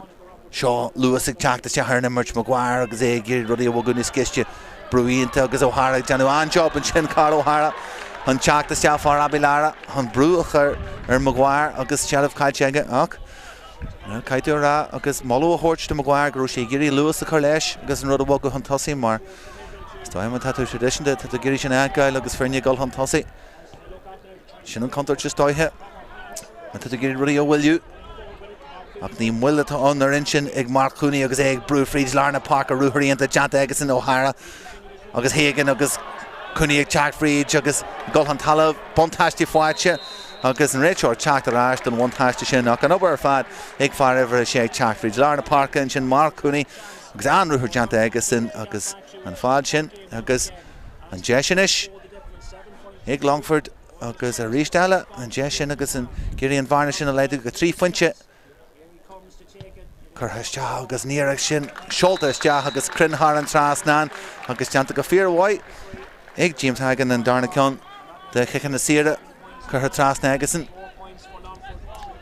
seo luas ag teacht isteach ar an imirt, Maguire agus é ag iarraidh rudaí a bhogadh níos gaiste, brú iontach agus O'Hara ag déanamh an-job ansin, Karl O'Hara chun teacht isteach fear Abbeylara chun brú a chur ar Maguire agus seilbh caillte aige ach caithfidh tú a rá agus moladh a thabhairt do Maguire go raibh sé ag iarraidh luas a chur leis agus an rud a bhogadh chun tosaigh mar is dóigh má tá tú traidisiúnta tá tú ag iarraidh sin a fheiceáil agus foirne ag dul chun tosaigh. Sin an chontúirt is dóiche. Má tá tú ag iarraidh rudaí a mhoilliú. Ach ní moill atá ann ar intinn ag Mark Cooney agus é ag brú fríd lár na páirce ruathar iontach déanta aigesan O'Hara agus Hagan agus Cooney ag teacht fríd agus ag dul chun talaimh, buntáiste faighte agus an réiteoir ag teacht ar ais don bhuntáiste sin ach an obair ar fad ag fear uimhir a sé ag teacht fríd lár na páirce ansin Mark Cooney agus an-ruathar déanta aigesan agus an fad sin agus an deis anois ag Longford agus arís eile an deis sin agus ag iarraidh an bhearna sin a laghdú go 3 phointe curtha isteach agus an iarracht sin seolta isteach agus cruinn thar an trasnán agus déanta go fíormhaith ag James Hagan an darna ceann de chiceanna saora curtha trasna aigesan.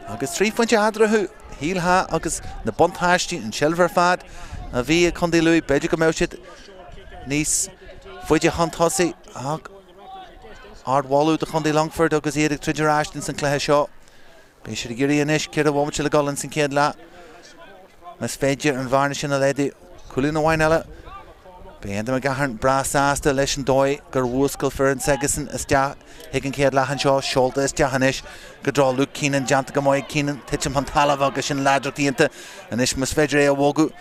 Agus 3 phointe eatarthu, shílfeá agus na buntáistí, an tseilbh ar fad a bhí ag Contae Lú, b'fhéidir go mbeadh siad níos faide chun tosaigh ach ardmholadh do Chontae Longfoirt agus iad ag troid ar ais ins an cluiche seo. Beidh siad ag iarraidh anois 4 bhomaite le dul ins an chéad leath. Más féidir an bhearna sin a laghdú cúilín amháin eile, beidh Enda McGahern breá sásta leis an dóigh gur mhúscail foireann s'aigesan isteach chuig an chéad leath anseo. Seolta isteach anois go dtreo Luke Keenan, déanta go maith ag Keenan, titim chun talaimh agus sin láidreacht iontach anois más féidir é a bhogadh.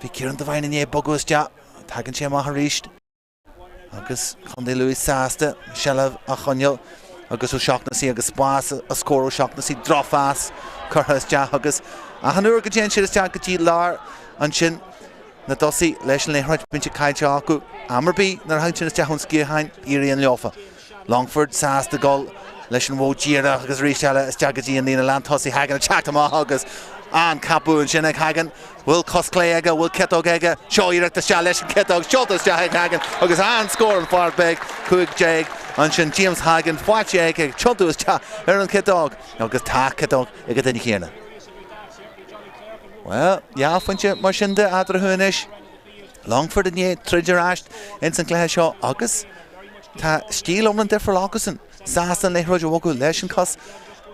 Bhí Ciarán Devine i ndiaidh bogadh isteach, tagann sé amach arís. Agus Contae Lú sásta seilbh a choinneáil agus O'Shaughnessy agus spás os comhair O'Shaughnessy, drochphas curtha isteach agus achan uair go dtéann siad isteach go dtí lár ansin na dtosaithe leis an liathróid, bíonn sé caillte acu. Am ar bith nuair a thagann siad isteach ón sciathán, éiríonn leofa. Longford sásta dul leis an mhodh díreach agus arís eile isteach go dtí an líne lántosaigh. Hagan ag teacht amach agus an-ceapadh ansin ag Hagan. Bhfuil cos clé aige? Bhfuil ciotóg aige? Seo iarracht isteach leis an ciotóg. Seolta isteach ag Hagan agus an-scór an fear beag 15 ansin. James Hagan faighte aige ag tiontú isteach ar an chiotóg agus tá ciotóg ag an duine chéanna. Bhuel, dhá phointe mar sin de eatarthu anois. Longford i ndiaidh troid ar ais ins an gcluiche seo agus tá stíl iomlán difriúil acusan. Sásta an liathróid a bhogadh leis an cos,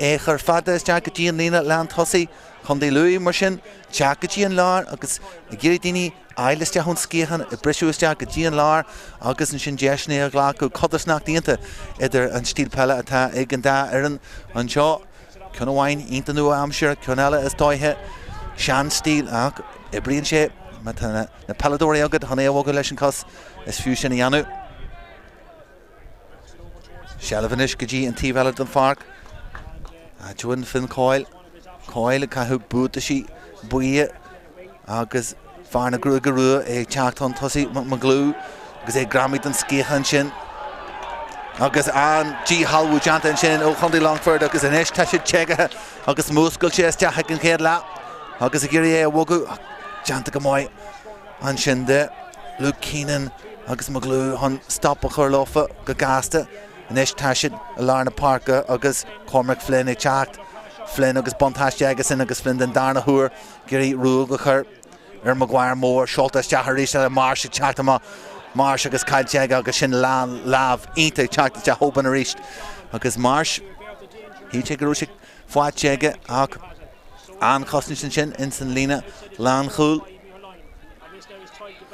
é a chur fada isteach go dtí an líne lántosaigh. Contae Lú mar sin, teacht go dtí an lár agus ag iarraidh daoine a fháil isteach ón sciathán, ag briseadh isteach go dtí an lár agus ansin deiseanna a ghlacadh. Codarsnacht iontach idir an stíl peile atá ag an dá fhoireann anseo. Ceann amháin iontach nua-aimseartha, ceann eile is dóiche sean-stíl ach oibríonn sé. Má tá na peileadóirí agat chun é a bhogadh leis an cos, is fiú sin a dhéanamh. Seilbh anois go dtí an taobh eile den pháirc. Áit a bhfuil Finn Coyle. Coyle ag caitheamh buataisí buí agus fear na gruaige rua é ag teacht chun tosaigh McGlew agus é greamaithe den sciathán ansin. Agus an díshealbhú déanta ansin ó Chontae Longfoirt agus anois tá siad téagaithe agus múscailte isteach ag an chéad leath agus ag iarraidh é a bhogadh déanta go maith ansin de Luke Keenan agus McGlew chun stop a chur leofa go gasta. Anois tá siad i lár na páirce agus Cormac Flynn ag teacht. Flynn agus buntáiste aigesan agus Flynn den darna huair ag iarraidh ruaig a chur ar Maguire Mór. Seolta isteach arís eile Marsh ag teacht amach. Marsh agus caillte aige agus sin lámh iontach ag teacht isteach Hoban arís agus Marsh. Shíl sé go raibh sé faighte aige ach an-chosaint ansin ins an líne lánchúil.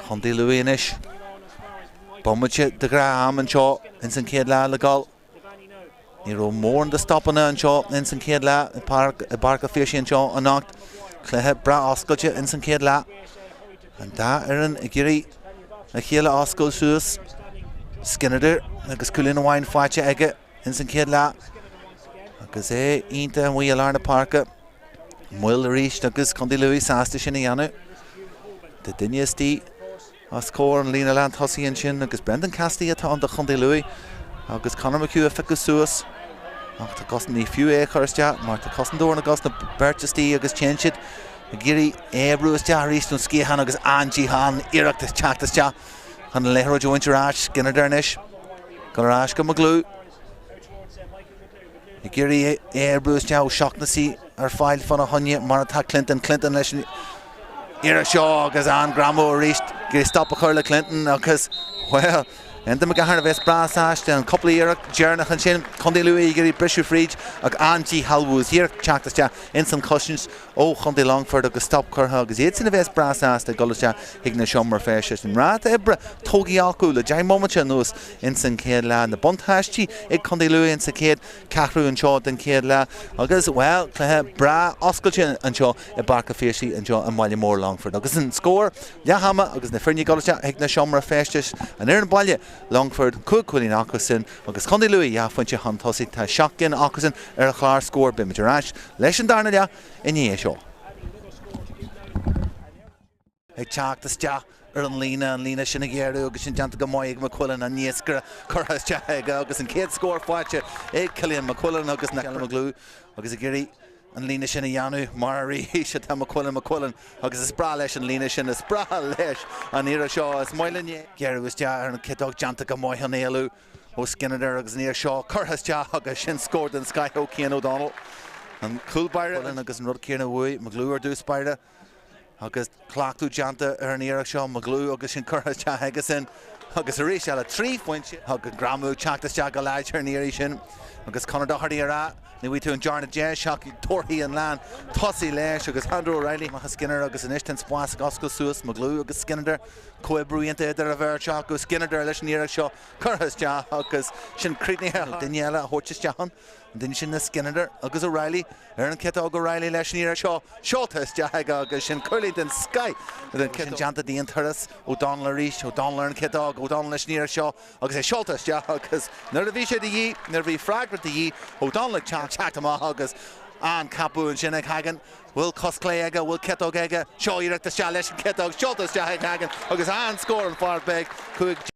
Contae Lú anois. Bomaite de ghnáth-am anseo ins an chéad leath le gabháil. Ní raibh mórán de stopanna anseo ins an chéad leath i bPáirc an Phiarsaigh anseo anocht. Cluiche breá oscailte ins an chéad leath. An dá fhoireann ag iarraidh a chéile a oscailt suas. Skinner agus cúilín amháin faighte aige ins an chéad leath. Agus é iontach amuigh i lár na páirce. Moill arís agus Contae Lú sásta sin a dhéanamh. Tá duine istigh. Os comhair an líne lántosaigh ansin agus Brendan Cassidy atá ann do Chontae Lú agus Conor McHugh a phiocadh suas ach tá cos ní fiú é a chur isteach mar tá cosantóir na gcos na beirt istigh agus téann siad ag iarraidh é a bhrú isteach arís ón sciathán agus an-dícheall iarracht teacht isteach chun an liathróid a bhaint ar ais. Skinner anois dul ar ais go McGlew ag iarraidh é a bhrú isteach O'Shaughnessy. ar fáil fána choinne mar atá Clinton. Clinton leis an iarracht seo agus an-ghreamú arís ag iarraidh stop a chur le Clinton agus, bhuel, Enda McGahern a bheas breá sásta an cúpla iarracht deireanach ansin, Contae Lú ag iarraidh briseadh fríd ach an-díshealbhú is iarracht teacht isteach ins an chosaint ó Chontae Longfoirt agus stop curtha agus iad sin a bheas breá sásta ag dul isteach chuig na seomra feistis. An ráta oibre tógtha acu le 10 mbomaite anuas ins an chéad leath. Na buntáistí ag Contae Lú ins sa chéad ceathrú anseo den chéad leath agus, bhuel, cluiche breá oscailte anseo i bPáirc a' Phiarsaigh anseo i mbaile mór Longfoirt. Agus an scór, leath ama agus na foirne ag dul isteach chuig na seomra feistis, an fhoireann baile, Longfort, 5 chúilín acusan agus Contae Lú dhá phointe chun tosaigh. Tá 7 gcinn acusan ar an chlár scóir. Beimid ar ais leis an darna leath i ndiaidh seo. Ag teacht isteach ar an líne, an líne sin a ghéarú agus sin déanta go maith ag McQuillan, an iascaire curtha isteach aige agus an chéad scór faighte ag Cillian McQuillan agus na McGlew agus ag iarraidh an líne sin a dhéanamh mar arís atá McQuillan, McQuillan agus is breá leis an líne sin, is breá leis an iarracht seo, is maith linn é. Géarú isteach ar an chiotóg déanta go maith an éalú ó Skinner agus an iarracht seo curtha isteach agus sin scór den scoith ó Cian O'Donnell. An cúl báire agus an rud céanna uaidh McGlew ar dtús báire. Agus cleachtadh déanta ar an iarracht seo, McGlew agus sin curtha isteach aigesean agus arís eile 3 phointe agus greamú ag teacht isteach go láidir an iarraidh sin agus Conor Doherty ag rá ní bhfaighidh tú an darna deis ach tabharfaidh an lán tosaigh leis agus Andrew O'Reilly amach Skinner agus anois tá an spás ag oscailt suas McGlew agus Skinner comhoibriú iontach idir an bheirt acu Skinner leis an iarracht seo curtha isteach agus sin críochnaithe duine eile a thabhairt isteach ann. An duine sin ná Skinner agus O'Reilly ar an chiotóg O'Reilly leis an iarracht seo seolta isteach aige agus sin cúilín den scoith den sin déanta d'aon turas O'Donnell arís O'Donnell ar an chiotóg O'Donnell leis an iarracht seo agus é seolta isteach agus nuair a bhí sé de dhíth nuair a bhí freagra de dhíth O'Donnell ag teacht teacht amach agus an-cheapadh ansin ag Hagan bhfuil cos clé aige bhfuil ciotóg aige seo iarracht isteach leis an chiotóg seolta isteach ag Hagan agus an-scór an fear beag 5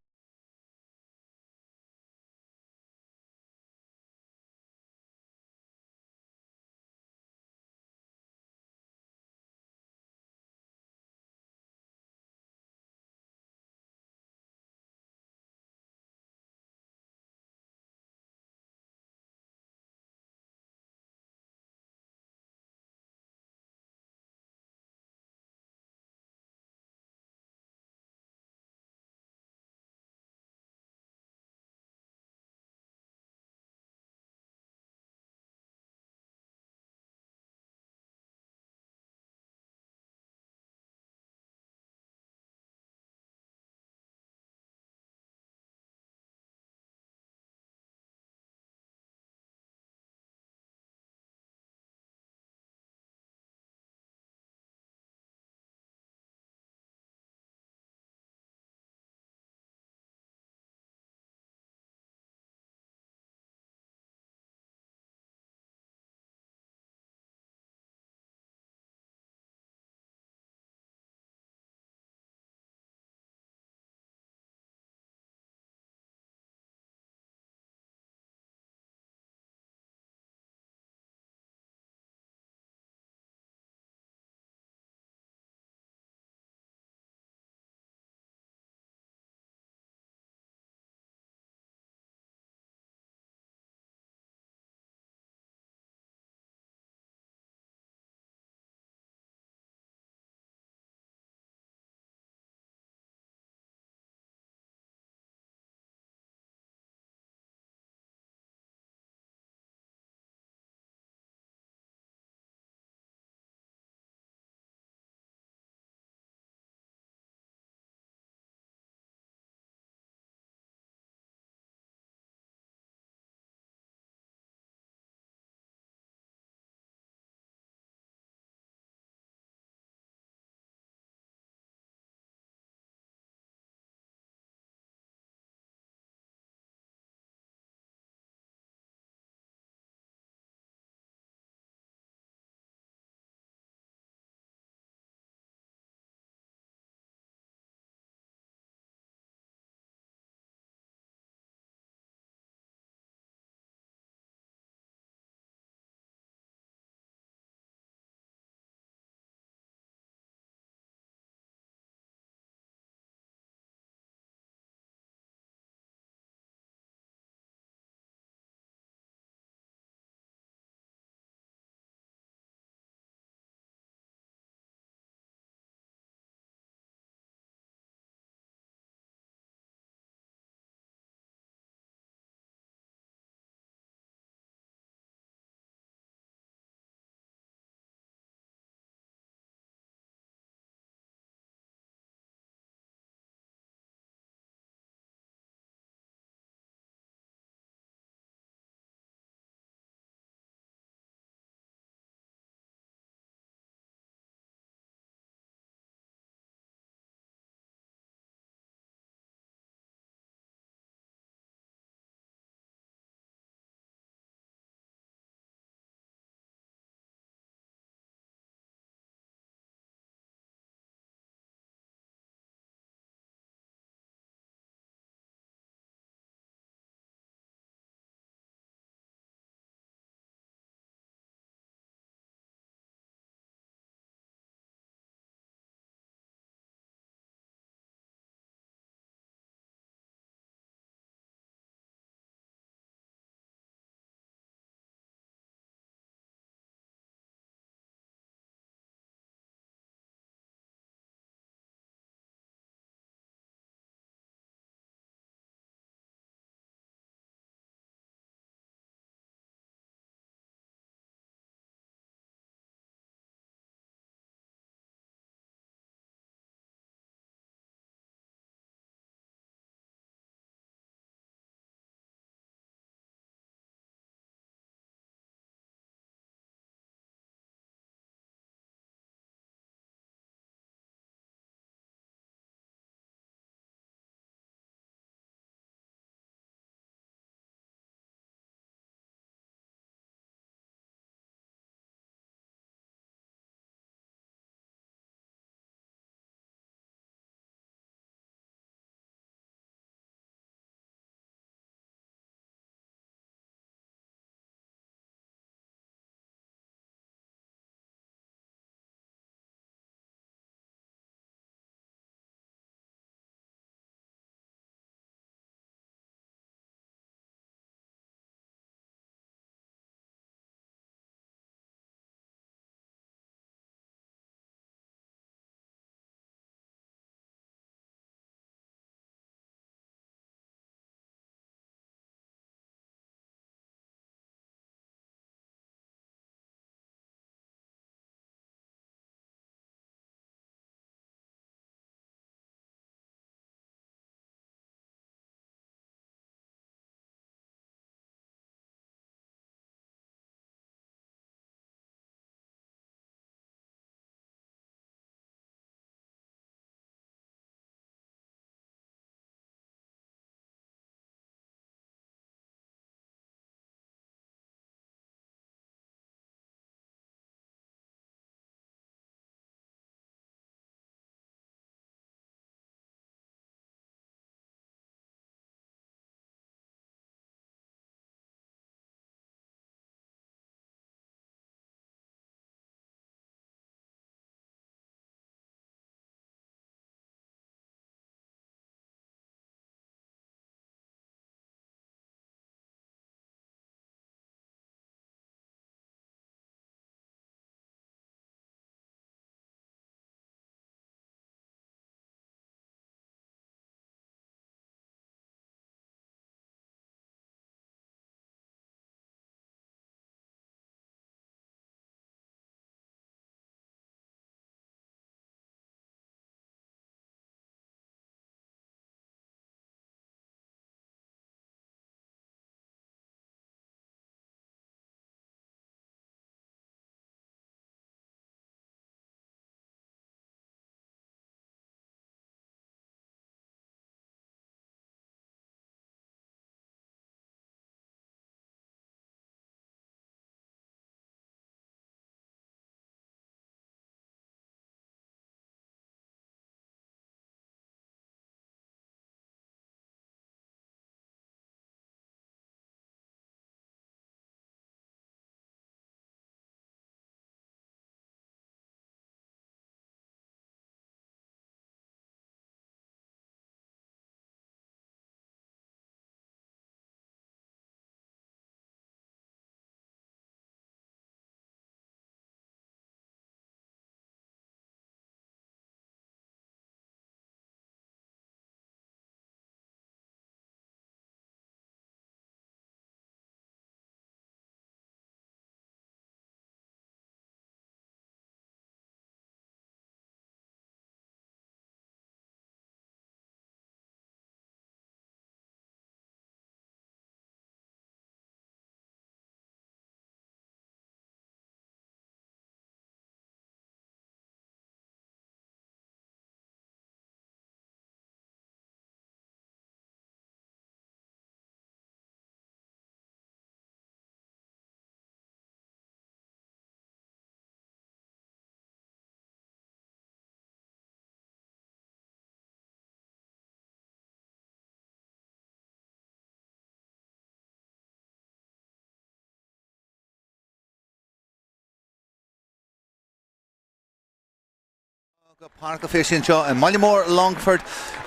Go Páirc an Phiarsaigh anseo i mbaile mór Longfort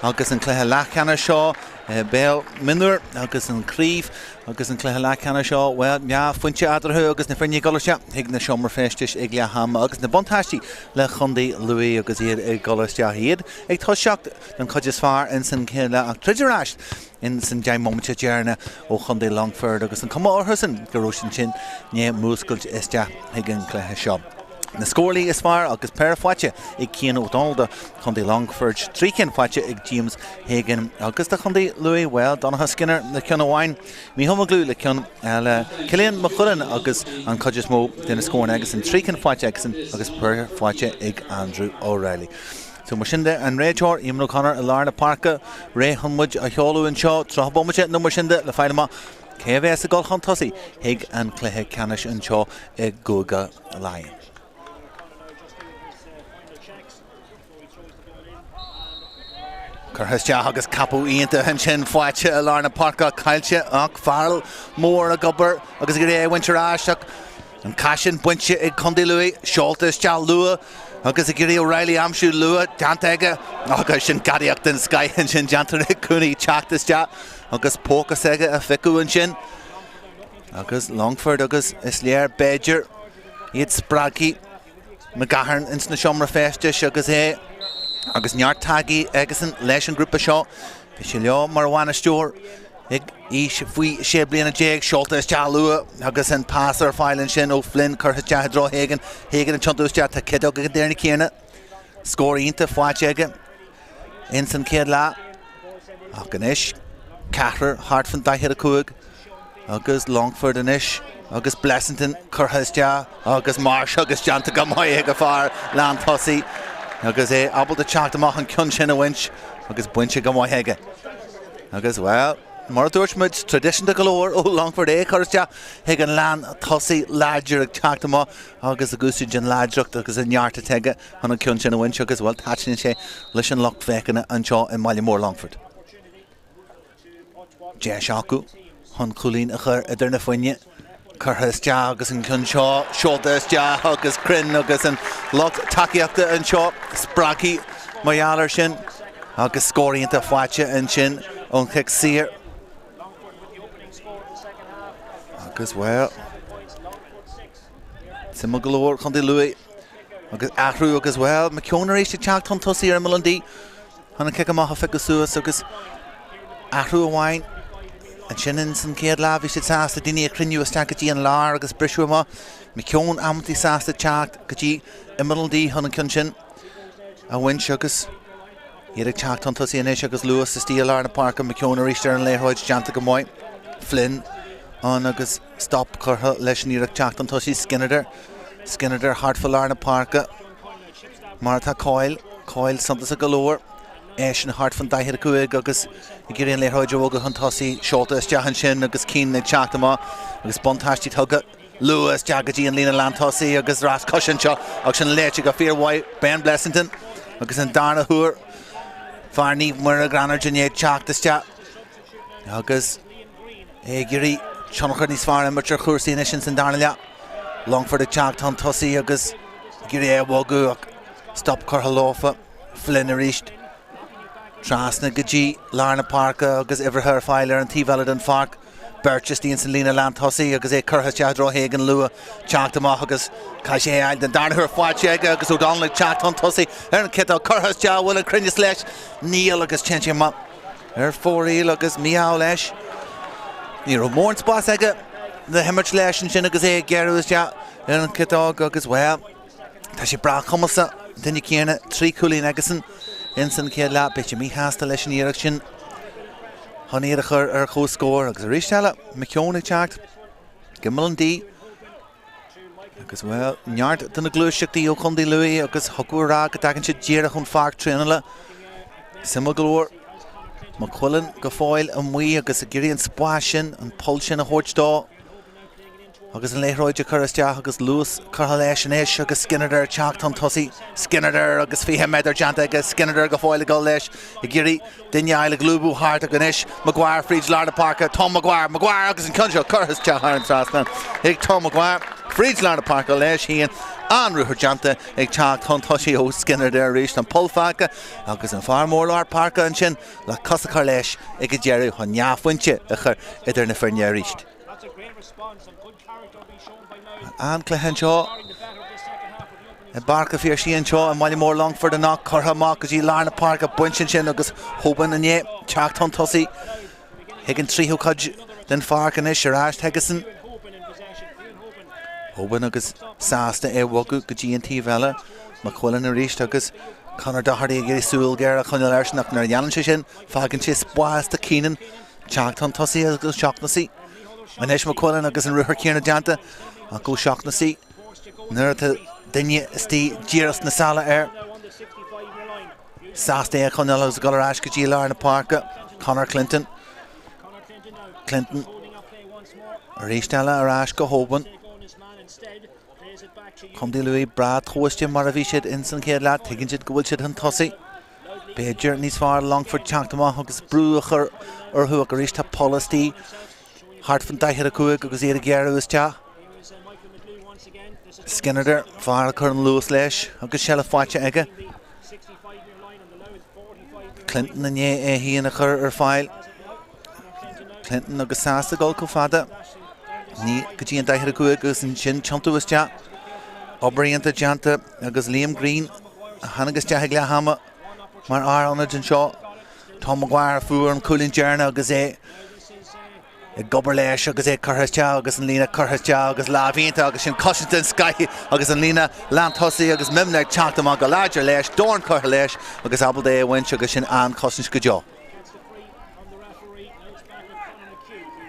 agus an cluiche leathcheannais seo Béal Mionúir agus an Chraobh agus an cluiche leathcheannais seo, bhuel, leathphointe eatarthu agus na foirne ag dul isteach chuig na seomra feistis ag leath ama agus na buntáistí le Chontae Lú agus iad ag dul isteach iad ag toiseacht den chuid is fearr ins an chéad leath ach troid ar ais ins an 10 mbomaite deireanach ó Chontae Longfoirt agus an cuma orthusan go raibh siad ansin i ndiaidh múscailt isteach chuig an cluiche seo. Na scórálaithe is fearr agus péire faighte ag Cian O'Donnell do Chontae Longfoirt, 3 cinn faighte ag James Hagan agus do Chontae Lú, bhuel, Donncha Skinner le ceann amháin, Mícheál Mac le ceann eile, Cillian Mac Cuilinn agus an chuid is mó de na scóranna aigesan, 3 cinn faighte aigesan agus péire faighte ag Andrew O'Reilly. So mar sin de, an réiteoir, Eamon O'Connor i lár na páirce, réidh chun muid a sheoladh anseo, 30 bomaite nó mar sin de le fáil amach cé a bheas ag dul chun tosaigh chuig an cluiche ceannais anseo i gCúige Laighean. Curtha isteach agus ceapadh iontach ansin faighte i lár na páirce caillte ach Farrell mór ag obair agus ag iarraidh é a bhaint ar ais ach an cath sin bainte ag Contae Lú, seolta isteach luath agus ag iarraidh O'Reilly aimsiú luath déanta aige agus sin gadaíocht den scoith ansin déanta ag Cooney teacht isteach agus póca s'aige a phiocadh ansin. Agus Longford agus is léir b'fhéidir iad spreagtha McGahern ins na seomra feistis agus é agus neart taithí aigesan leis an grúpa seo. Bhí sé leo mar bhainisteoir ag aois faoi 16 bliana. Seolta isteach luath agus an pas ar fáil ansin ó Flynn curtha isteach i dtreo Hagan. Hagan ag tiontú isteach. Tá ciotóg ag an duine céanna. Scór iontach faighte aige ins an chéad leath. Ach anois, ceathrar thart fan 45 agus Longford anois agus Blessington curtha isteach agus Marsh agus déanta go maith ag an fear lán tosaigh agus é ábalta teacht amach an ceann sin a bhaint agus bainte go maith aige. Agus, bhuel, mar a dúirt muid, traidisiúnta go leor ó Longford é a chur isteach chuig an lán tosaigh láidir ag teacht amach agus ag úsáid an láidreacht agus an neart atá aige chun an ceann sin a bhaint agus, bhuel, taitníonn sé leis an lucht féachana anseo i mbaile mór Longford. Deis acu chun cúilín a chur idir na foirne. Curtha isteach agus an ceann seo seolta isteach agus cruinn agus an lucht tacaíochta anseo spreagtha mar gheall air sin agus scór iontach faighte ansin ón chic saor. Agus, bhuel, suimiúil go leor Chontae Lú agus athrú agus, bhuel, McKeown arís ag teacht chun tosaigh ar imeall an D chun an cic amach a phiocadh suas agus athrú amháin ansin ins an chéad leath bhí siad sásta daoine a chruinniú isteach go dtí an lár agus briseadh amach. McKeown amantaí sásta teacht go dtí imeall an D chun an ceann sin a bhaint agus iad ag teacht chun tosaigh anois agus luas istigh i lár na páirce. McKeown arís ar an liathróid déanta go maith. Flynn ann agus stop curtha leis an iarracht teacht chun tosaigh. Skinner, Skinner thart fá lár na páirce mar atá cáil, cáil suntasach go leor. Eisean thart fan 45 agus ag iarraidh an liathróid a bhogadh chun tosaigh, seolta isteach ansin agus Keane ag teacht amach agus buntáistí tugtha. Luath isteach go dtí an líne lántosaigh agus rás coise anseo agus sin léite go fíormhaith Ben Blessington agus an darna huair fear Naomh Muire Gránaird i ndiaidh teacht isteach agus é ag iarraidh tionchar níos fearr a imirt ar chúrsaí anois ins an darna leath. Longford ag teacht chun tosaigh agus ag iarraidh é a bhogadh ach stop curtha leofa. Flynn arís. Trasna go dtí lár na páirce agus uimhreacha ar fáil ar an taobh eile den pháirc. Beirt istigh ins an líne lántosaigh agus é curtha isteach i dtreo Hagan luath teacht amach agus caithfidh sé é a fháil den darna huair faighte aige agus O'Donnell ag teacht chun tosaigh ar an chiotóg curtha isteach bhfuil an cruinneas leis? Níl agus téann sé amach ar fóraoil agus mí-ádh leis. Ní raibh mórán spás aige le himirt leis ansin agus é ag gearradh isteach ar an chiotóg agus bhuel, Tá sé breá cumasach, an duine céanna, 3 chúilín aigesan ins an chéad leath. Beidh sé míshásta leis an iarracht sin chun iad a chur ar comhscór agus arís eile McKeown ag teacht go imeall an D agus, bhuel, neart de na gluaiseachtaí ó Chontae Lú agus thiocfadh a rá go dtagann siad díreach ón pháirc traenála. Suimiúil go leor, Maigh Cuilinn go fóill amuigh agus ag iarraidh an spás sin, an poll sin a thabhairt dó. Agus an liathróid a chur isteach agus luas curtha leis anois agus Skinner ag teacht chun tosaigh. Skinner agus 20 méadar déanta aige. Skinner go fóill ag dul leis ag iarraidh duine a fháil ag lúbadh thart ach anois Maguire fríd lár na páirce. Tom Maguire, Maguire agus an ceann seo curtha isteach thar an trasnán ag Tom Maguire fríd lár na páirce leis féin. An-ruathar déanta ag teacht chun tosaigh ó Skinner arís, an poll fágtha agus an fear mór lár páirce ansin le cos a chur leis ag an deireadh chun dhá phointe a chur idir na foirne arís. An-chluiche anseo i bPáirc an Phiarsaigh anseo i mbaile mór Longfort anocht, curtha amach go dtí lár na páirce, bainte ansin agus Hoban i ndiaidh teacht chun tosaigh chuig an tríú cuid den pháirc anois ar ais chuigesan. Hoban agus sásta é a bhogadh go dtí an taobh eile. McQuillan arís agus Conor Doherty ag iarraidh súil ghéar a choinneáil airsean ach nuair a dhéanann sé sin fágann sé spás do Keenan teacht chun tosaigh agus O'Shaughnessy. Anois McQuillan agus an ruathar céanna déanta ach O'Shaughnessy nuair atá duine istigh díreach sna sála air sásta é a choinneáil agus dul ar ais go dtí lár na páirce. Conor Clinton. Clinton arís eile ar ais go Hoban. Contae Lú breá tomhaiste mar a bhí siad ins an chéad leath, tuigeann siad go bhfuil siad chun tosaigh. B'fhéidir níos fearr Longfort teacht amach agus brú a chur orthu ach arís tá poll istigh thart fan 45 agus iad ag gearradh isteach. Skinner, fear a chuireann luas leis agus seilbh faighte aige. Clinton i ndiaidh é féin a chur ar fáil. Clinton agus sásta dul chomh fada ní go dtí an 45 agus ansin tiontú isteach. Obair iontach déanta agus Liam Green a tháinig isteach ag leath ama mar fhear ionaid anseo. Tom Maguire a fuair an cúilín deireanach agus é ag obair leis agus é curtha isteach agus an líne curtha isteach agus lámh iontach agus sin cosaint den scoth agus an líne lántosaigh agus Mimnagh ag teacht amach go láidir leis, dorn curtha leis agus ábalta é a bhaint agus sin an-chosaint go deo.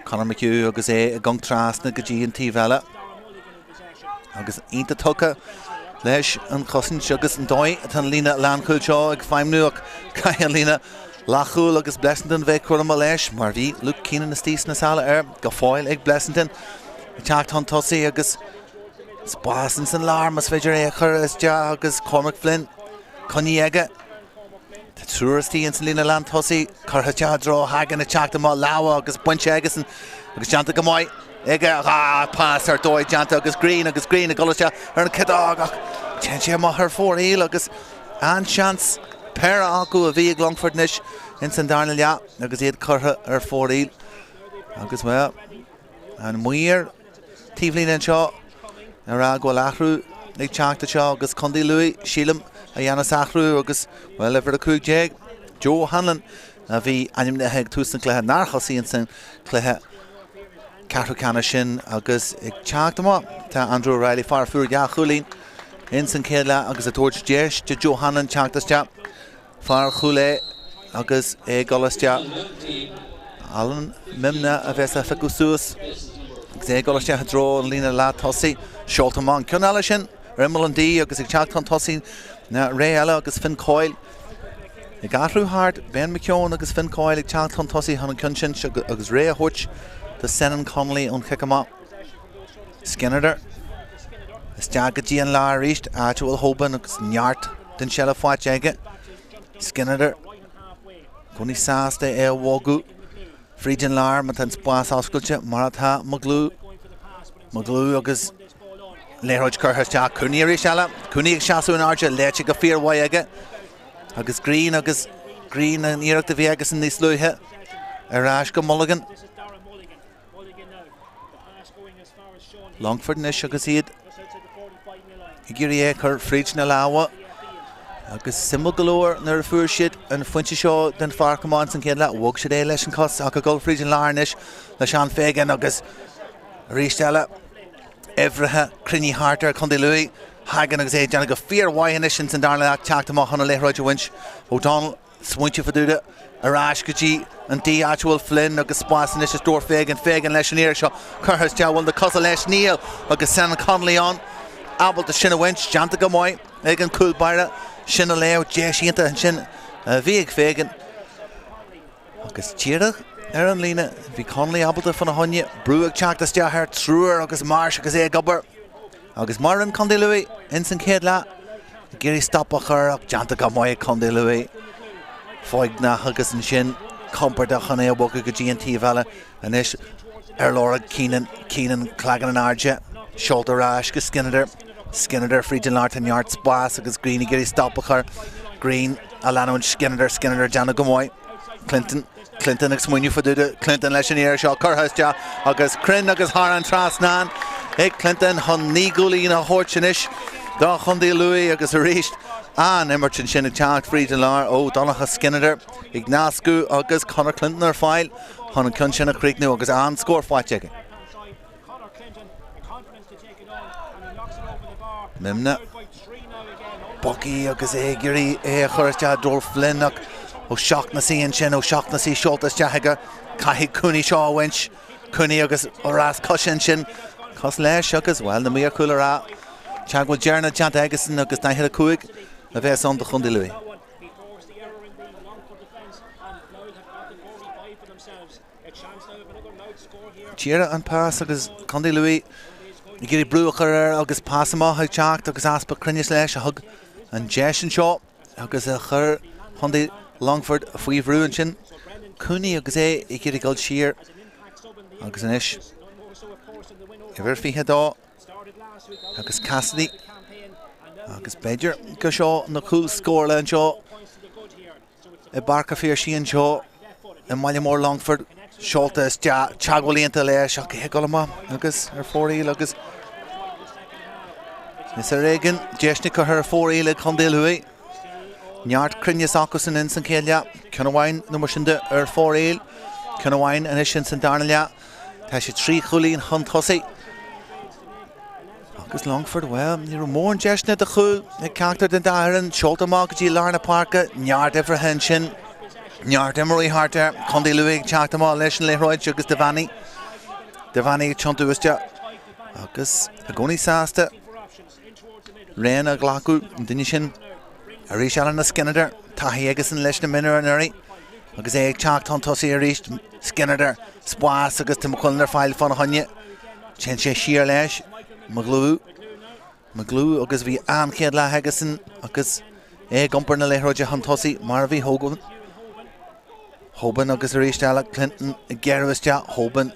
Conor McHugh agus é ag gonc trasna go dtí an taobh eile agus iontach tugtha leis an chosaint agus an dóigh atá an líne lánchúil seo ag feidhmniú ach caithfidh an líne leathchúil agus Blessington bheith cúramach leis mar bhí Luke Keenan istigh sna sála air go fóill ag Blessington ag teacht chun tosaigh agus spás ins an lár más féidir é a chur isteach agus Cormac Flynn coinnithe aige. Tá triúr istigh ins an líne lántosaigh curtha isteach i dtreo Hagan ag teacht amach lámha agus bainte aigesan agus déanta go maith aige. Ah, pas ar dóigh déanta agus Green agus Green ag dul isteach ar an chiodóg ach téann sé amach ar fóraoil agus an-seans péire acu a bhí ag Longfort anois ins an darna leath agus iad curtha ar fóraoil. Agus, bhuel, an maor taobhlíne anseo ag rá go bhfuil athrú ag teacht anseo agus Contae Lú, sílim, a dhéanas athrú agus, bhuel, uimhir 15, Joe Hanlon, a bhí ainmnithe ag tús an chluiche, nár thosaigh ins an cluiche ceathrú ceannais sin agus ag teacht amach tá Andrew O'Reilly, fear a fuair dhá chúilín ins an chéad leath agus ag tabhairt deis do Joe Hanlon teacht isteach. Fear Chúil Aodha agus é ag dul isteach. Alan Mimnagh a bheas á phiocadh suas agus é ag dul isteach i dtreo an líne leath tosaigh. Seolta amach an ceann eile sin ar imeall an D agus ag teacht chun tosaigh ná ré eile agus Finn Coyle ag athrú thart. Ben McKeown agus Finn Coyle ag teacht chun tosaigh chun an ceann sin agus ré a thabhairt do Senan Connolly ón chic amach. Skinner isteach go dtí an lár arís, áit a bhfuil Hoban agus neart den tseilbh faighte aige. Skinner i gcónaí sásta é a bhogadh fríd an lár má tá an spás oscailte, mar atá McGlew. McGlew agus liathróid curtha isteach. Cooney arís eile. Cooney ag seasamh in airde, léite go fíormhaith aige. Agus Green agus Green an iarracht a bhí aigesan níos luaithe ar ais go Mulligan. Longfort anois agus iad ag iarraidh é a chur fríd na lámha agus suimiúil go leor nuair a fuair siad an phointe seo den pháirc amach ins an chéad leath, bhog siad é leis an cos ach ag dul fríd an lár anois le Seán Fagan agus arís eile uimhreacha cruinnithe thart ar Chontae Lú. Hagan agus é ag déanamh go fíormhaith anois ins an darna leath teacht amach chun an liathróid a bhaint. O'Donnell Smaointe fá dtaobh de ar ais go dtí an D áit a bhfuil Flynn agus spás anois is stór Fagan, Fagan leis an iarraidh seo curtha isteach, bhfuil na cosa leis? Níl agus Senan Connolly ann ábalta sin a bhaint, déanta go maith ag an cúl báire sin a léamh, deis iontach ansin a bhí ag Fagan agus díreach ar an líne bhí Connolly ábalta fána choinne, brú ag teacht isteach air, triúr agus Marsh agus é ag obair. Agus mar a rinne Contae Lú ins an chéad leath, ag iarraidh stop a chur ach déanta go maith ag Contae Lú. Foighneach agus ansin compordach chun é a bhogadh go dtí an taobh eile. Anois ar lorg Keenan, Keenan cloigeann in airde, seolta ar ais go Skinner. Skinner fríd an lár, tá neart spás agus Greene ag iarraidh stop a chur. Greene á leanúint Skinner, Skinner ag déanamh go maith. Clinton, Clinton ag smaoineamh fá dtaobh de, Clinton leis an iarraidh seo curtha isteach agus cruinn agus thar an trasnán ag Clinton chun 9 gcúilín a thabhairt anois do Chontae Lú agus arís an-imirt ansin ag teacht fríd an lár ó Donncha Skinner ag nascadh agus Conor Clinton ar fáil chun an ceann sin a chríochnú agus an-scór faighte aige. Mimnagh. Bucky agus é ag iarraidh é a chur isteach i dtreo Flynn ach O'Shaughnessy ansin, O'Shaughnessy seolta isteach aige. Caithfidh Cooney seo a bhaint. Cooney agus rás coise ansin. Cos leis agus, bhuel, na míorúilt a rá. Teagmháil deireanach déanta aigesan agus 45 a bheas ann do Chontae Lú. Díreach an pas agus Contae Lú ag iarraidh brú a chur air agus pas amach ag teacht agus easpa cruinnis leis a thug an deis anseo agus a chuir Contae Longford faoi bhrú ansin. Cooney agus é ag iarraidh dul siar agus anois uimhir 22 agus Cassidy agus b'fhéidir go seo na cúil scórála anseo. I bPáirc an Phiarsaigh anseo i mbaile mór Longford, seolta isteach, teagmháil iontach leis ach é ag dul amach agus ar fóraoil agus is ar éigean deiseanna curtha ar fóraoil ag Contae Lú. Neart cruinneas acusan ins an chéad leath, ceann amháin nó mar sin de ar fóraoil, ceann amháin anois ins an darna leath. Tá siad 3 chúilín chun tosaigh. Agus Longford, bhuel, ní raibh mórán deiseanna do chúil ag ceachtar den dá fhoireann. Seolta amach go dtí lár na páirce, neart oibrithe ansin, neart imreoirí thart air. Contae Lú ag teacht amach leis an liathróid agus Devaney. Devaney ag tiontú isteach agus i gcónaí sásta raon a ghlacadh an duine sin. Arís eile ná Skinner, taithí aigesan leis na mionúir anuraidh agus é ag teacht chun tosaigh arís. Skinner, spás agus Tim McQuillan ar fáil fána choinne. Téann sé siar leis, McGlew, McGlew agus bhí an-chéad leath aigesan agus é ag iompar na liathróide chun tosaigh mar a bhí Hogan. Hoban agus arís eile Clinton ag gearradh isteach Hoban.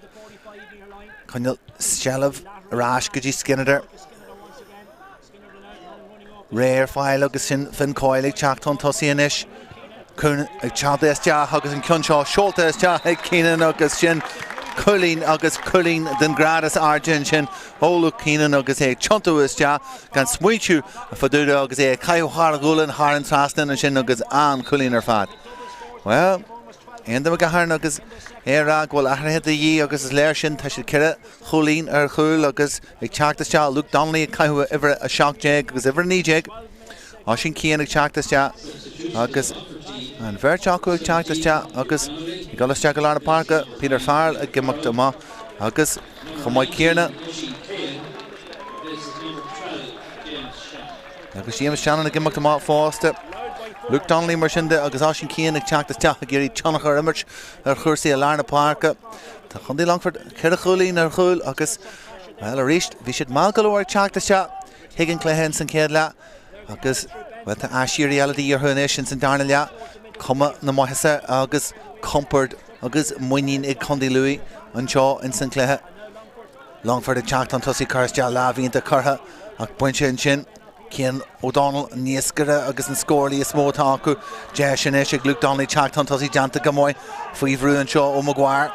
Coinneáil seilbh ar ais go dtí Skinner. Réidh ar fáil agus sin Finn Coyle ag teacht chun tosaigh anois. Cooney ag teacht isteach agus an ceann seo seolta isteach ag Keenan agus sin cúilín agus cúilín den ghrád is airde ansin ó Luke Keenan agus é ag tiontú isteach gan smaointiú fá dtaobh de agus é ag caitheamh thar a ghualainn thar an trasnán ansin agus an-chúilín ar fad. Bhuel, Enda McGahern agus é ag rá go bhfuil athruithe de dhíth agus is léir sin, tá siad 4 chúilín ar chúl agus ag teacht isteach Luke Donnelly ag caitheamh uimhir 17 agus uimhir 19 Oisín Keane ag teacht isteach agus an bheirt acu ag teacht isteach agus ag dul isteach go lár na páirce Peter Farrell ag imeacht amach agus chomh maith céanna agus James Shannon ag imeacht amach fosta. Luke Donnelly mar sin de agus Oisín Keane ag teacht isteach ag iarraidh tionchar a imirt ar chúrsaí i lár na páirce. Tá Contae Longford 4 chúilín ar chúl agus, bhuel, arís, bhí siad mall go leor ag teacht isteach chuig an gcluiche ins an chéad leath agus, bhuel, tá aiséirí eile de dhíth orthu anois ins an darna leath. Cuma na maitheasa agus compord agus muinín ag Contae Lú anseo ins an chluiche. Longford ag teacht chun tosaigh, curtha isteach, lámh iontach curtha ach bainte ansin. Cian O'Donnell an t-iascaire agus an scórálaí is mó atá acu. Deis anois ag Luke Donnelly teacht chun tosaigh déanta go maith faoi bhrú anseo ó Maguire.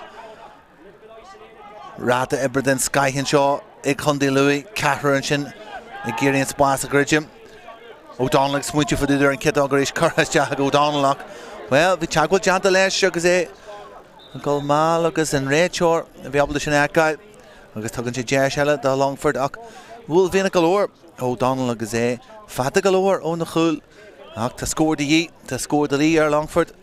Ráta oibre den scoith anseo ag Contae Lú, ceathrar ansin ag iarraidh an spás a dhruidim. O'Donnell ag smaointiú fá dtaobh ar an chiotóg arís curtha isteach ag O'Donnell ach, bhuel, bhí teagmháil déanta leis agus é ag dul mall agus an réiteoir a bhí ábalta sin a fheiceáil agus tugann sé deis eile do Longford ach uaillmhianach go leor. O'Donnell agus é fada go leor óna chúl ach tá scór de dhíth, tá scór de dhíth ar Longford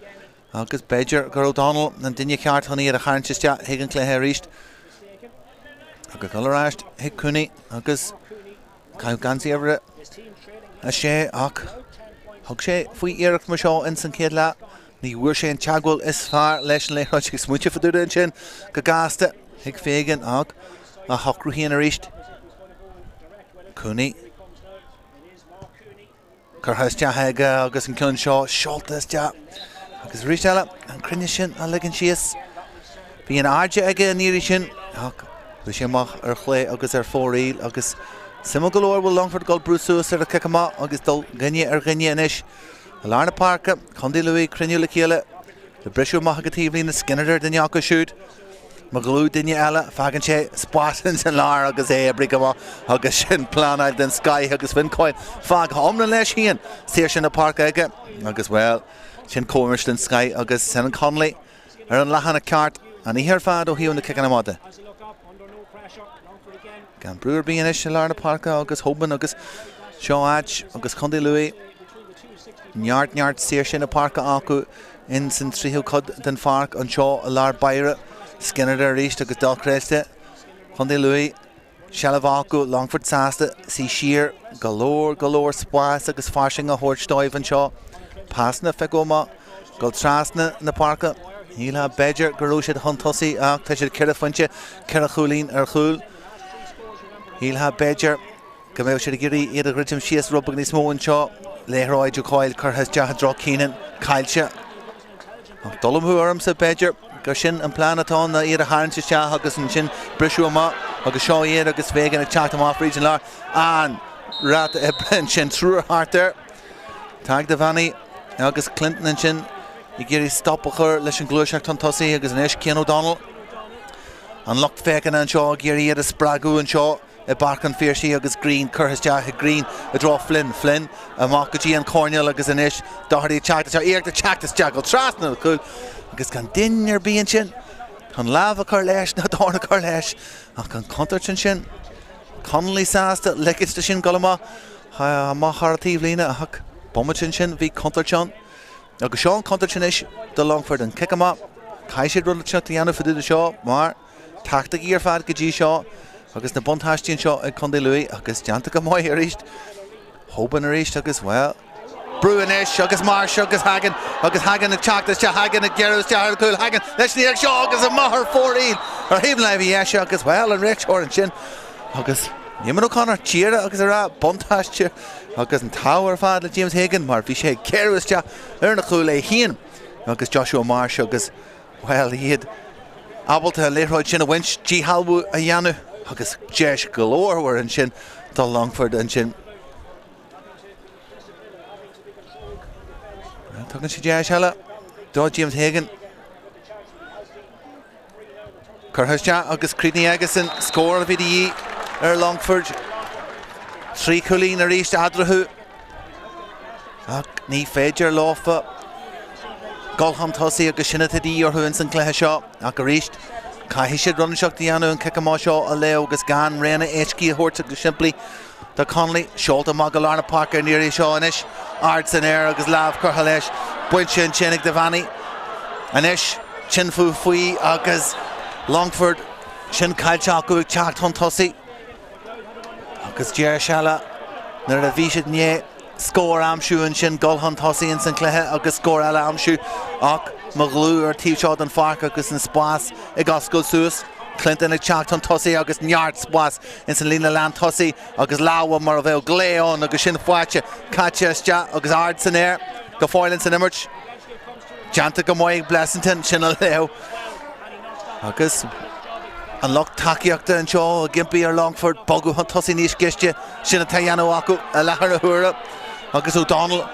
agus b'fhéidir gur O'Donnell an duine ceart chun iad a tharraingt isteach chuig an chluiche arís. Agus dul ar ais chuig Cooney agus caitheamh geansaí uimhir 6 ach thug sé faoi iarracht mar seo ins an chéad leath. Ní bhfuair sé an teagmháil is fearr leis an liathróid ag smaointiú fá dtaobh de ansin go gasta chuig Fagan ach á shocrú féin arís. Cooney curtha isteach aige agus an ceann seo seolta isteach agus arís eile an cruinneas sin á ligean síos. Bhí an airde aige an iarraidh sin ach bhí sé amach ar chlé agus ar fóraoil agus. Suimiúil go leor, bhfuil Longfort ag dul brú suas ar an chic amach agus dul dhuine ar dhuine anois i lár na páirce. Contae Lú ag cruinniú le chéile le briseadh amach ag an taobhlíne. Skinner ar duine acu siúd. McGlew duine eile. Fágann sé spás ins an lár agus é oibrithe go maith agus sin pleanáil den scoith agus Finn Coyle fágtha iomlán leis féin. Saoirse na páirce aige agus, bhuel, sin comhimirt den scoith agus Senan Connolly ar an leathanach ceart an oíche ar fad ó thaobh na ciceanna amach de. Gan brú ar bith anois i lár na páirce agus Hoban agus seo áit agus Contae Lú neart neart saoirse na páirce acu in san tríú cuid den pháirc anseo i lár báire. Skinner arís agus dochreidte Contae Lú. Seilbh acu, Longfort sásta suí siar, go leor, go leor spáis agus fairsinge a thabhairt dóibh anseo. Pasanna feiceáil amach, dul trasna na páirce. Shílfeá b'fhéidir go raibh siad chun tosaigh ach tá siad ceithre phointe, ceithre chúilín ar chúl. Shílfeá b'fhéidir go mbeadh siad ag iarraidh iad a dhruidim síos rud beag níos mó anseo. Liathróid ó Coyle curtha isteach i dtreo Keenan, caillte. Ach dul amú ormsa, b'fhéidir, gur sin an plean atá ann, ná iad a tharraingt isteach agus ansin briseadh amach agus seo iad agus Fagan ag teacht amach fríd an lár. An ráta oibre ansin, triúr thart air. Tadhg Devaney agus Clinton ansin ag iarraidh stop a chur leis an ghluaiseacht chun tosaigh agus anois Cian O'Donnell. An lucht féachana anseo ag iarraidh iad a spreagadh anseo. i bPáirc an Phiarsaigh agus Greene curtha isteach ag Greene i dtreo Flynn. Flynn amach go dtí an coirnéal agus anois Doherty ag teacht isteach, iarracht ag teacht isteach go trasna na cúil agus gan duine ar bith ansin chun lámh a chur leis ná dorn a chur leis ach an chontúirt ansin. Connolly sásta ligint de sin dul amach amach thar an taobhlíne ach bomaite ansin bhí contúirt ann. Agus seo an chontúirt anois do Longfort, an cic amach. Caithfidh siad rud inteacht a dhéanamh fá dtaobh de seo mar. Teaicticí ar fad go dtí seo agus na buntáistí anseo ag Contae Lú agus déanta go maith arís. Hoban arís agus, bhuel, brú anois agus Marsh agus Hagan agus Hagan ag teacht isteach, Hagan ag gearradh isteach ar an gcúl, Hagan leis an iarracht seo agus amach ar fóraoil ar thaobh na láimhe dheise agus, bhuel, an réiteoir ansin agus Eamon O'Connor díreach agus a rá buntáiste agus an t-ádh ar fad le James Hagan mar bhí sé ag gearradh isteach ar an chúl é féin agus Joshua Marsh agus Bhuel, iad ábalta an liathróid sin a bhaint, díshealbhú a dhéanamh agus deis glórmhar ansin do Longfort ansin. Tugann sé deis eile do James Hagan. Curtha isteach agus críochnaithe aigesean, scór a bhí de dhíth ar Longfort. 3 chúilín arís eatarthu. Ach ní féidir leofa dul chun tosaigh agus sin atá de dhíth orthu ins an cluiche seo. Ach arís, caithfidh siad rud inteacht a dhéanamh, an cic amach seo a léamh agus gan roghanna éascaí a thabhairt go simplí do Connolly. Seolta amach go lár na páirce an iarraidh seo anois. Ard san aer agus lámh curtha leis. Bainte ansin ag Devaney. Anois, tinfeadh faoi agus Longford, sin caillte acu ag teacht chun tosaigh. Agus deis eile nuair a bhí siad i ndiaidh scór a aimsiú ansin, dul chun tosaigh ins an chluiche agus scór eile a aimsiú ach McGlew ar taobh seo den pháirc agus an spás ag oscailt suas. Clinton ag teacht chun tosaigh agus neart spás ins an líne lán tosaigh agus lámha mar a bheadh glao ann agus sin faighte, caite isteach agus ard san aer go fóill ins an imirt. Déanta go maith ag Blessington, sin a léamh. Agus an lucht tacaíochta anseo ag impí ar Longfort bogadh chun tosaigh níos gaiste, sin atá á dhéanamh acu i láthair na huaire. Agus O'Donnell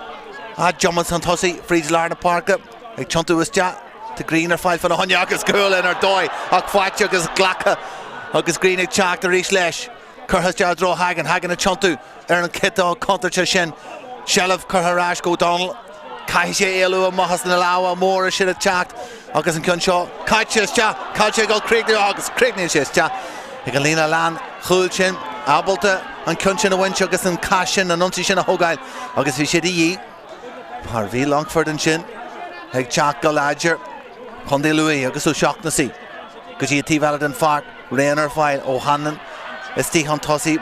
á dtiomáint chun tosaigh fríd lár na páirce, ag tiontú isteach. Tá Greene ar fáil fána choinne agus cúl ar dóigh ach faighte agus glactha agus Greene ag teacht arís leis. Curtha isteach i dtreo Hagan, Hagan ag tiontú ar an ciotóg contúirteach sin. Seilbh curtha ar ais go O'Donnell. Caithfidh sé éalú amach as na lámha móra sin ag teacht agus an ceann seo caite isteach, caillte ag dul críochnú agus críochnaíonn sé isteach ag an líne lán chúil sin, ábalta an ceann sin a bhaint agus an cath sin, an ionsaí sin a thógáil agus bhí sé de dhíth. Mar bhí Longfort ansin ag teacht go láidir, Contae Lú agus O'Shaughnessy go dtí an taobh eile den pháirc, raon ar fáil ó Hanlon istigh chun tosaigh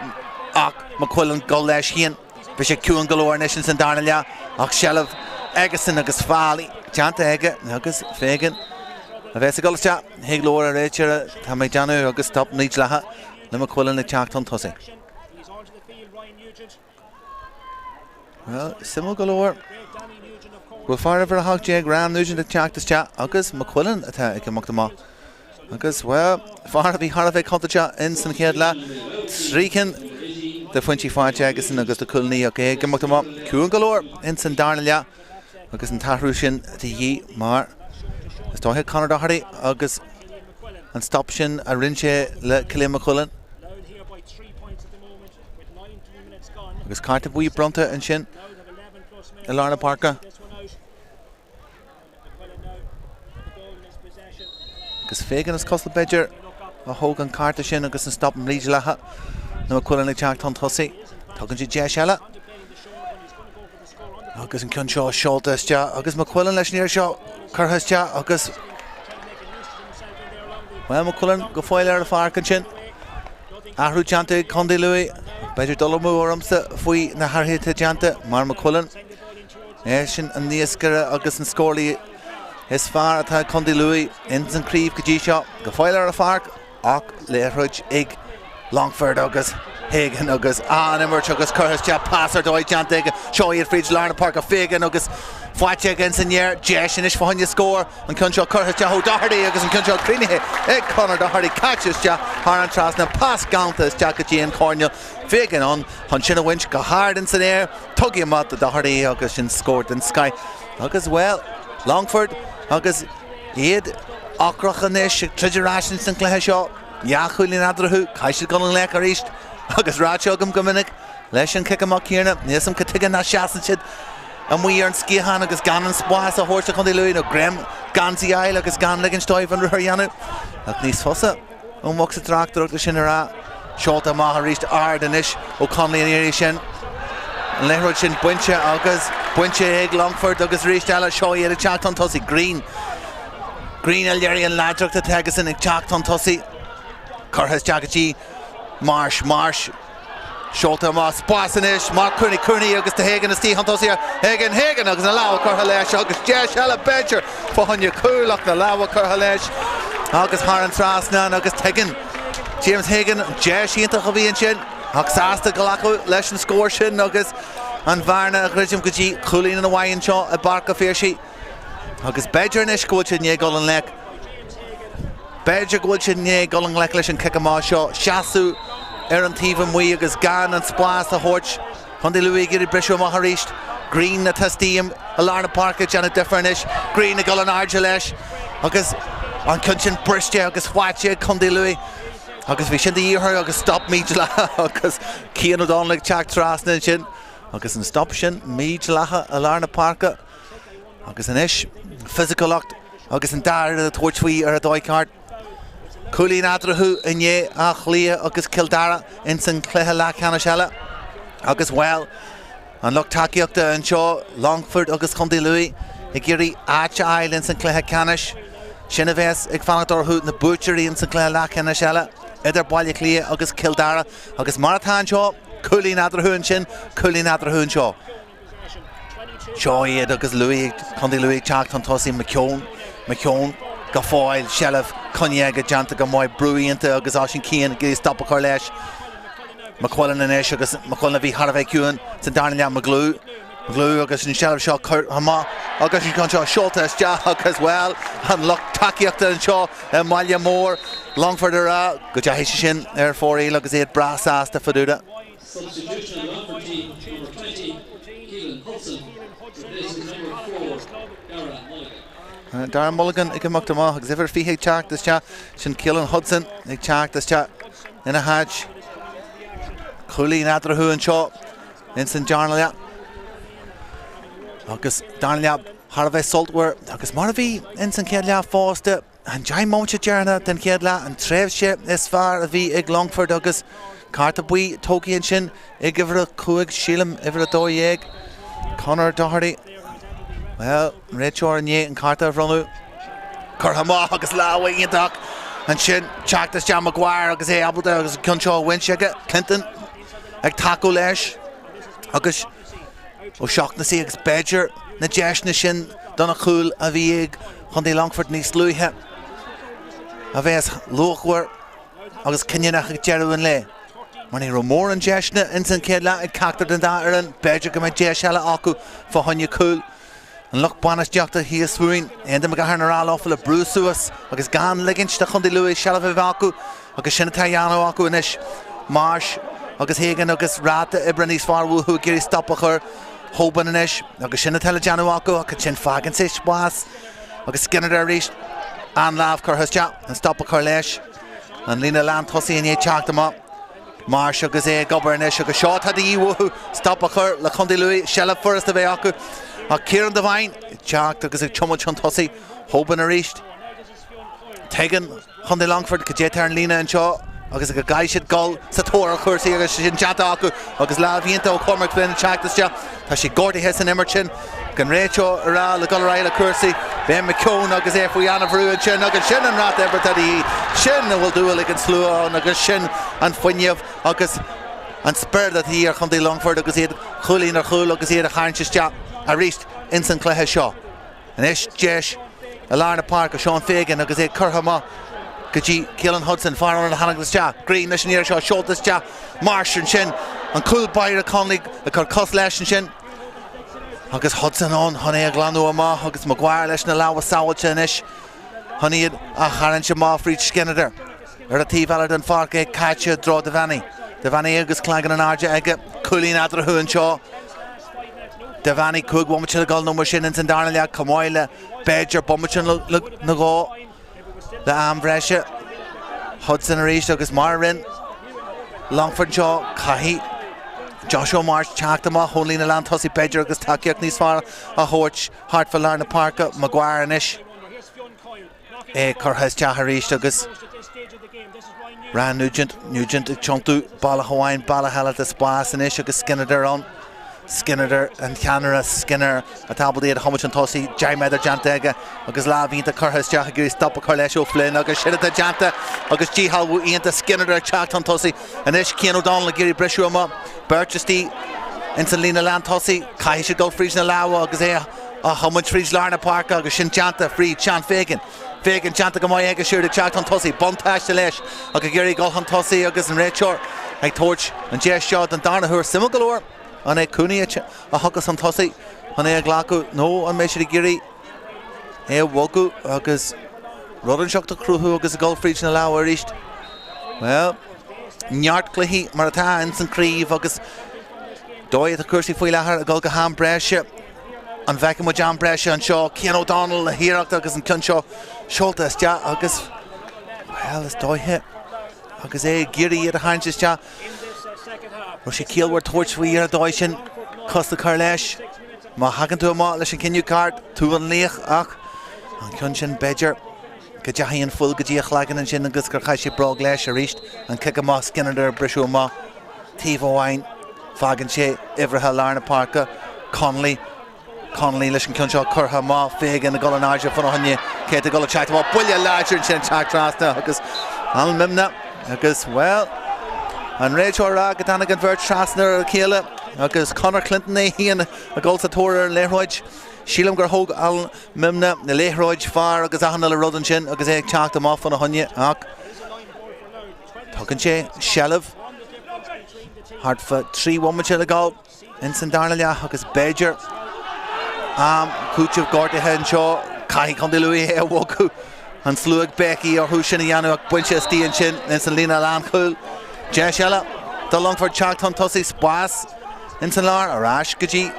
ach McQuillan dul leis féin. Bhí sé ciúin go leor anois ins an darna leath ach seilbh aigesean agus faillí déanta aige agus Fagan a bheas ag dul isteach. Thig leo a réiteoir tá mé ag déanamh agus stop mídhleathach le McQuillan ag teacht chun tosaigh. Bhuel, suimiúil go leor go bhfuil fear uimhir 18, Ryan Nugent ag teacht isteach agus McQuillan atá ag imeacht amach. Agus, bhuel, fear a bhí thar a bheith contúirteach in san chéad leath, trí cinn de phointí faighte aigesan agus na cúilíní ach é ag imeacht amach ciúin go leor ins an darna leath agus an t-athrú sin de dhíth mar is dóiche Conor Doherty agus an stop sin a rinne sé le Cillian McQuillan. Agus cárta buí bronnta ansin i lár na páirce. Agus Fagan is cosúil b'fhéidir a thóg an cárta sin agus an stop mídhleathach nó McQuillan ag teacht chun tosaigh. Tugann sé deis eile. Agus an ceann seo seolta isteach agus McQuillan leis an iarraidh seo curtha isteach agus Well McQuillan go fóill ar an pháirc ansin. Athrú déanta ag Contae Lú. B'fhéidir dul amú ormsa faoi na hathruithe atá déanta mar McQuillan. É sin an iascaire agus an scórálaí is fearr atá ag Contae Lú ins an chraobh go dtí seo. Go fóill ar an pháirc ach liathróid ag Longford agus Hagan agus an-imirt agus curtha isteach pas ar dóigh déanta aige. Seo iad fríd lár na páirce Fagan agus faighte aige ins an aer. Deis anois fá choinne scór. An ceann seo curtha isteach ó Doherty agus an ceann seo críochnaithe ag Conor Doherty. Caite isteach thar an trasnán. Pas galánta isteach go dtí an coirnéal. Fagan ann chun sin a bhaint go hard ins an aer. Tugtha amach do Doherty agus sin scór den scoith. Agus, bhuel, Longford agus iad ocrach anois ag troid ar ais ins an chluiche seo. Dhá chúilín eadarthu, caithfidh siad dul i ngleic arís agus ráite agam go minic leis an chic amach céanna, níl 'fhios a'm cad tuige nach seasann siad amuigh ar an sciathán agus gan an spás a thabhairt do Chontae Lú nó greim geansaí a fháil agus gan ligint dóibh an ruathar a dhéanamh. Ach níos fusa ón mbocsa tráchtaireachta sin a rá. Seolta amach arís ard anois ó Connolly an iarraidh sin. An liathróid sin bainte agus bainte ag Longford agus arís eile seo iad ag teacht chun tosaigh. Greene. Greene a léirigh an láidreacht atá aigesan ag teacht chun tosaigh. Curtha isteach go dtí Marsh. Marsh. Seolta amach. Spás anois. Mark Cooney. Cooney agus do Hagan istigh chun tosaigh. Hagan. Hagan agus na lámha curtha leis agus deis eile b'fhéidir fá choinne cúl ach na lámha curtha leis agus thar an trasnán agus tuigeann James Hagan an deis iontach a bhí ansin ach sásta glacadh leis an scór sin agus an bhearna a dhruidim go dtí cúilín amháin anseo i bPáirc an Phiarsaigh. Agus b'fhéidir anois go bhfuil siad i ndiaidh dul i ngleic. B'fhéidir go bhfuil siad i ndiaidh dul i ngleic leis an cic amach seo, seasamh ar an taobh amuigh agus gan an spás a thabhairt. Contae Lú ag iarraidh briseadh amach arís. Greene atá istigh i lár na páirce ag déanamh difear anois. Greene ag dul in airde leis agus an ceann sin briste agus faighte ag Contae Lú. Agus bhí sin de dhíth orthu agus stop mídhleathach agus Cian O'Donnell ag teacht trasna ansin agus an stop sin mídhleathach i lár na páirce. Agus anois, fisiciúlacht agus an dá fhoireann ag tabhairt faoi ar an dóigh ceart. Cúilín eatarthu inné, Áth Cliath agus Cill Dara ins an chluiche leathcheannais eile. Agus, bhuel, an lucht tacaíochta anseo, Longford agus Contae Lú, ag iarraidh áit a fháil ins an chluiche ceannais. Sin a bheas ag fanacht orthu, na buaiteoirí ins an chluiche leathcheannais eile idir Baile Átha Cliath agus Cill Dara. Agus mar atá anseo, cúilín eatarthu ansin, cúilín eatarthu anseo. Seo iad agus Lú, Contae Lú ag teacht chun tosaigh, McKeown, McKeown go fóill, seilbh coinnithe aige déanta go maith, brú iontach agus Oisín Keane ag iarraidh stop a chur leis. McQuillan anois agus McQuillan a bhí thar a bheith ciúin sa darna leath, McGlew, McGlew agus an seilbh seo curtha amach agus an ceann seo seolta isteach agus bhuel an lucht tacaíochta anseo i mbaile mór Longford ag rá go dteachaigh sé sin ar fóraoil agus iad breá sásta fá dtaobh de. Substitution on the Longford team, number 20, Keelan Hudson, replacing number 4, Darragh Mulligan. Darragh Mulligan ag imeacht amach agus uimhir 20 ag teacht isteach. Sin Keelan Hudson ag teacht isteach ina háit. Cúilín eatarthu anseo ins an darna leath. Agus darna leath thar a bheith sultmhar agus mar a bhí ins an chéad leath fosta. An 10 mbomaite deireanach den chéad leath, an tréimhse is fearr a bhí ag Longford agus cárta buí tógtha ansin ag uimhir a 5, sílim, uimhir 12, Conor Doherty. Bhuel, an réiteoir i ndiaidh an cárta a bhronnadh. Curtha amach agus lámha iontach ansin, teacht isteach Maguire agus é ábalta agus an ceann seo a bhaint aige. Clinton ag tacú leis agus O'Shaughnessy agus b'fhéidir na deiseanna sin do na cúil a bhí ag Chontae Longfoirt níos luaithe a bheas luachmhar agus cinniúnach ag deireadh an lae. Mar ní raibh mórán deiseanna ins an chéad leath ag ceachtar den dá fhoireann, b'fhéidir go mbeidh deis eile acu fá choinne cúil. An lucht bainistíochta thíos fúinn, Enda McGahern ag rá leofa le brú suas agus gan ligint do Chontae Lú seilbh a bheith acu agus sin atá á dhéanamh acu anois. Marsh. agus Hagan agus ráta oibre níos fearr uathu ag iarraidh stop a chur Hoban anois agus sin atá le déanamh acu ach ansin fágann sé spás agus Skinner arís an lámh curtha isteach an stop a chur leis an líne lán tosaigh i ndiaidh teacht amach. Marsh agus é ag obair anois agus seo atá de dhíth uathu, stop a chur le Contae Lú, seilbh furasta a bheith acu ach Ciarán Devine ag teacht agus ag tiomáint chun tosaigh. Hoban arís. Tuigeann Contae Longfoirt cad é atá ar an líne anseo agus go gcaithfidh siad dul sa tóir ar chúrsaí agus sin déanta acu agus lámh iontach ó Cormac Flynn ag teacht isteach. Tá sé gortaithe san imirt sin. An réiteoir ag rá le dul ar aghaidh le cúrsaí. Ben McKeown agus é faoi an-bhrú ansin agus sin an ráta oibre atá de dhíth. Sin a bhfuil dúil ag an slua ann agus sin an fuinneamh agus an spiorad atá de dhíth ar Chontae Longfoirt agus iad cúilín ar chúl agus iad a tharraingt isteach arís ins an chluiche seo. Anois deis i lár na páirce, Seán Fagan agus é curtha amach go dtí Keelan Hudson, fear ionaid a tháinig isteach. Greene leis an iarraidh seo, seolta isteach. Marsh ansin, an cúl báire Connolly ag cur cos leis ansin. Agus Hudson ann chun é a ghlanadh amach agus Maguire leis na lámha sábháilte anois chun iad a tharraingt amach fríd Skinner. Ar an taobh eile den pháirc é caite i dtreo Devaney. Devaney agus cloigeann in airde aige. Cúilín eatarthu anseo. Devaney, 5 bhomaite le dul nó mar sin ins an darna leath, chomh maith le b'fhéidir bomaite nó dhó le am bhreise. Hudson arís agus mar a rinne Longfort anseo, caithfidh Joshua Marsh teacht amach ón líne lántosaigh b'fhéidir agus tacaíocht níos fearr a thabhairt thart fá lár na páirce. Maguire anois. É curtha isteach arís agus Ryan Nugent, Nugent ag tiontú bealach amháin, bealach eile de spás anois agus Skinner ann. Skinner an ceannaire, Skinner atá ábalta iad a thiomáint chun tosaigh, 10 méadar déanta aige agus lámh iontach curtha isteach ag iarraidh stop a chur leis O'Flynn agus sin atá déanta agus díshealbhú iontach Skinner ag teacht chun tosaigh anois Cian O'Donnell ag iarraidh briseadh amach, beirt istigh ins an líne lántosaigh, caithfidh siad dul fríd na lámha agus é a thiomáint fríd lár na páirce agus sin déanta fríd Sean Fagan. Fagan déanta go maith aige siúd ag teacht chun tosaigh, buntáiste leis ach ag iarraidh dul chun tosaigh agus an réiteoir ag tabhairt an deis seo don darna huair. Suimiúil go leor, an é Cooney a thiocfas chun tosaigh chun é a ghlacadh nó an mbeidh siad ag iarraidh é a bhogadh agus rud inteacht a chruthú agus a dhul fríd na lámha arís? Bhuel, neart cluichí mar atá ins an craobh agus dóigh atá cúrsaí faoi láthair ag dul go ham breise. An bhfeicfidh muid am breise anseo? Cian O'Donnell le hiarracht agus an ceann seo seolta isteach agus, bhuel, is dóiche agus é ag iarraidh iad a tharraingt isteach, raibh sé ciallmhar tabhairt faoi iarracht dóigh sin cos a chur leis. Má thagann tú amach leis an cinneadh ceart, tú an laoch ach an ceann sin b'fhéidir go dteachaigh an fuil go dtí a chloigeann ansin agus gur chaith sé bróg leis arís. An cic amach, Skinner ag briseadh amach. Taobh amháin, fágann sé uimhreacha lár na páirce, Connolly, Connolly leis an ceann seo curtha amach, Fagan ag dul in airde fána choinne, cé atá ag dul ag teacht amach, buille láidir ansin ag teacht trasna agus Alan Mimnagh agus, bhuel, an réiteoir ag rá go dtáinig an bheirt trasna ar a chéile agus Conor Clinton é féin ag dul sa tóir ar an liathróid. Sílim gur thóg Alan Mimnagh na liathróid, fear agus achan uile rud ansin agus é ag teacht amach fána choinne ach Tugann sé seilbh thart fá 3 bhomaite le gabháil ins an darna leath agus b'fhéidir am cúitimh gortaithe anseo. Caithfidh Contae Lú é a bhogadh. An slua ag béicigh orthu sin a dhéanamh ach bainte istigh ansin ins an líne lánchúil. Deis eile do Longfort teacht chun tosaigh. Spás ins an lár ar ais go dtí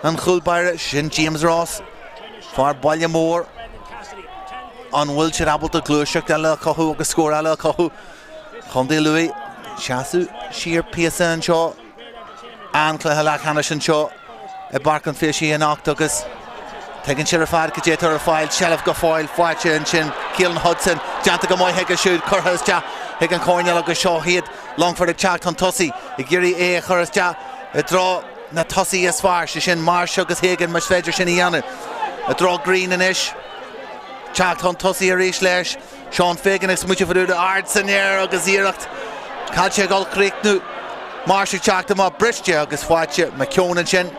an chúl báire sin James Ross. Fear baile mór. An bhfuil siad ábalta gluaiseacht eile a chothú agus scór eile a chothú? Contae Lú ag seasamh siar píosa anseo. An-chluiche leathcheannais anseo i bPáirc an Phiarsaigh anocht agus tuigeann siad ar fad cad é atá ar fáil. Seilbh go fóill faighte ansin. Keelan Hudson déanta go maith aige siúd, curtha isteach chuig an choirnéal agus seo iad Longfort ag teacht chun tosaigh ag iarraidh é a chur isteach i dtreo na tosaithe is fearr, sé sin Marsh agus Hagan más féidir sin a dhéanamh. I dtreo Greene anois. Teacht chun tosaigh arís leis. Sean Fagan ag smaoiteamh faoi rud ard san aer agus iarracht caite ag dul críochnú. Marsh ag teacht amach briste agus faighte McKeown ansin.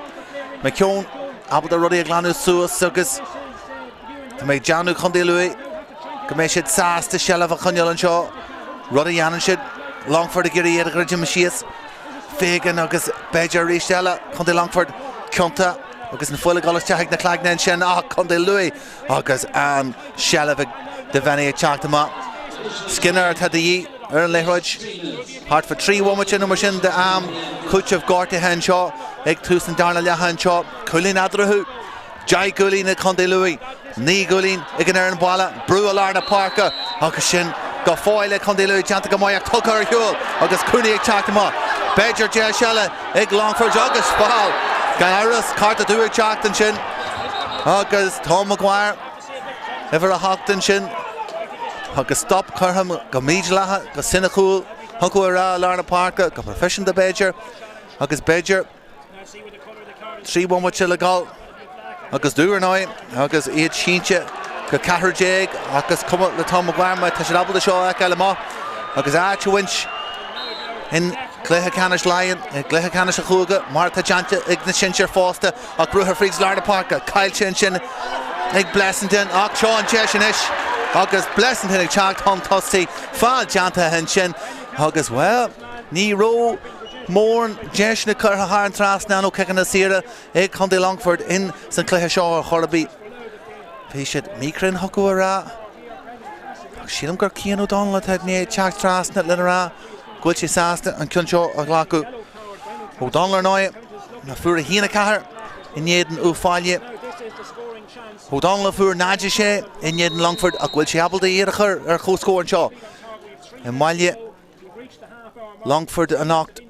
McKeown ábalta rudaí a ghlanadh suas agus tá mé ag déanamh Chontae Lú go mbeidh siad sásta seilbh a choinneáil anseo. Rud a dhéanann siad. Longfort ag iarraidh iad a dhruidim síos. Fagan agus b'fhéidir arís eile Contae Longfort ciontach agus an fuil ag dul isteach ag na cloigne ansin ach Contae Lú agus an seilbh ag Devaney ag teacht amach. Skinner atá de dhíth. ar an liathróid. Thart fá 3 bhomaite nó mar sin d'am cúitimh gortaithe anseo ag tús an darna leatha anseo. Cúilín eatarthu. 10 gcúilín ag Contae Lú, 9 gcúilín ag an fhoireann baile. Brú i lár na páirce agus sin go fóill ag Contae Lú déanta go maith ach tugtha ar shiúl agus Cooney ag teacht amach. B'fhéidir deis eile ag Longford agus bhuel, gan amhras, cárta dubh ag teacht ansin agus Tom Maguire, uimhir 8 ansin agus stop curtha go mídhleathach, go soiniciúil, thiocfadh a rá i lár na páirce, go proifisiúnta b'fhéidir agus b'fhéidir. 3 bhomaite le dhul agus dubh ar ndóigh agus iad sínte go 14 agus cuma le Tom Maguire má tá siad ábalta seo a fheiceáil amach agus áit a bhaint in gcluiche ceannais Laighean, i gcluiche ceannais an chúige mar atá déanta ag na sinsir fosta ach ruathar fríd lár na páirce caillte ansin ag Blessington ach seo an deis anois agus Blessington ag teacht chun tosaigh feall déanta ansin agus bhuel Ní raibh mórán deiseanna curtha thar an trasnán ó chiceanna saora ag Contae Longfoirt in san cluiche seo ar chor ar bith. Bhí siad míchruinn thiocfadh a rá. Ach sílim gur Cian O'Donnell atá i ndiaidh teacht trasna lena rá go bhfuil sé sásta an ceann seo a ghlacadh. O'Donnell ar ndóigh, a fuair 1-4 in éadan Uíbh Fhailí. O'Donnell a fuair 0-6 in éadan Longfoirt ach bhfuil sé ábalta iad a chur ar comhscór anseo i mbaile Longford anocht.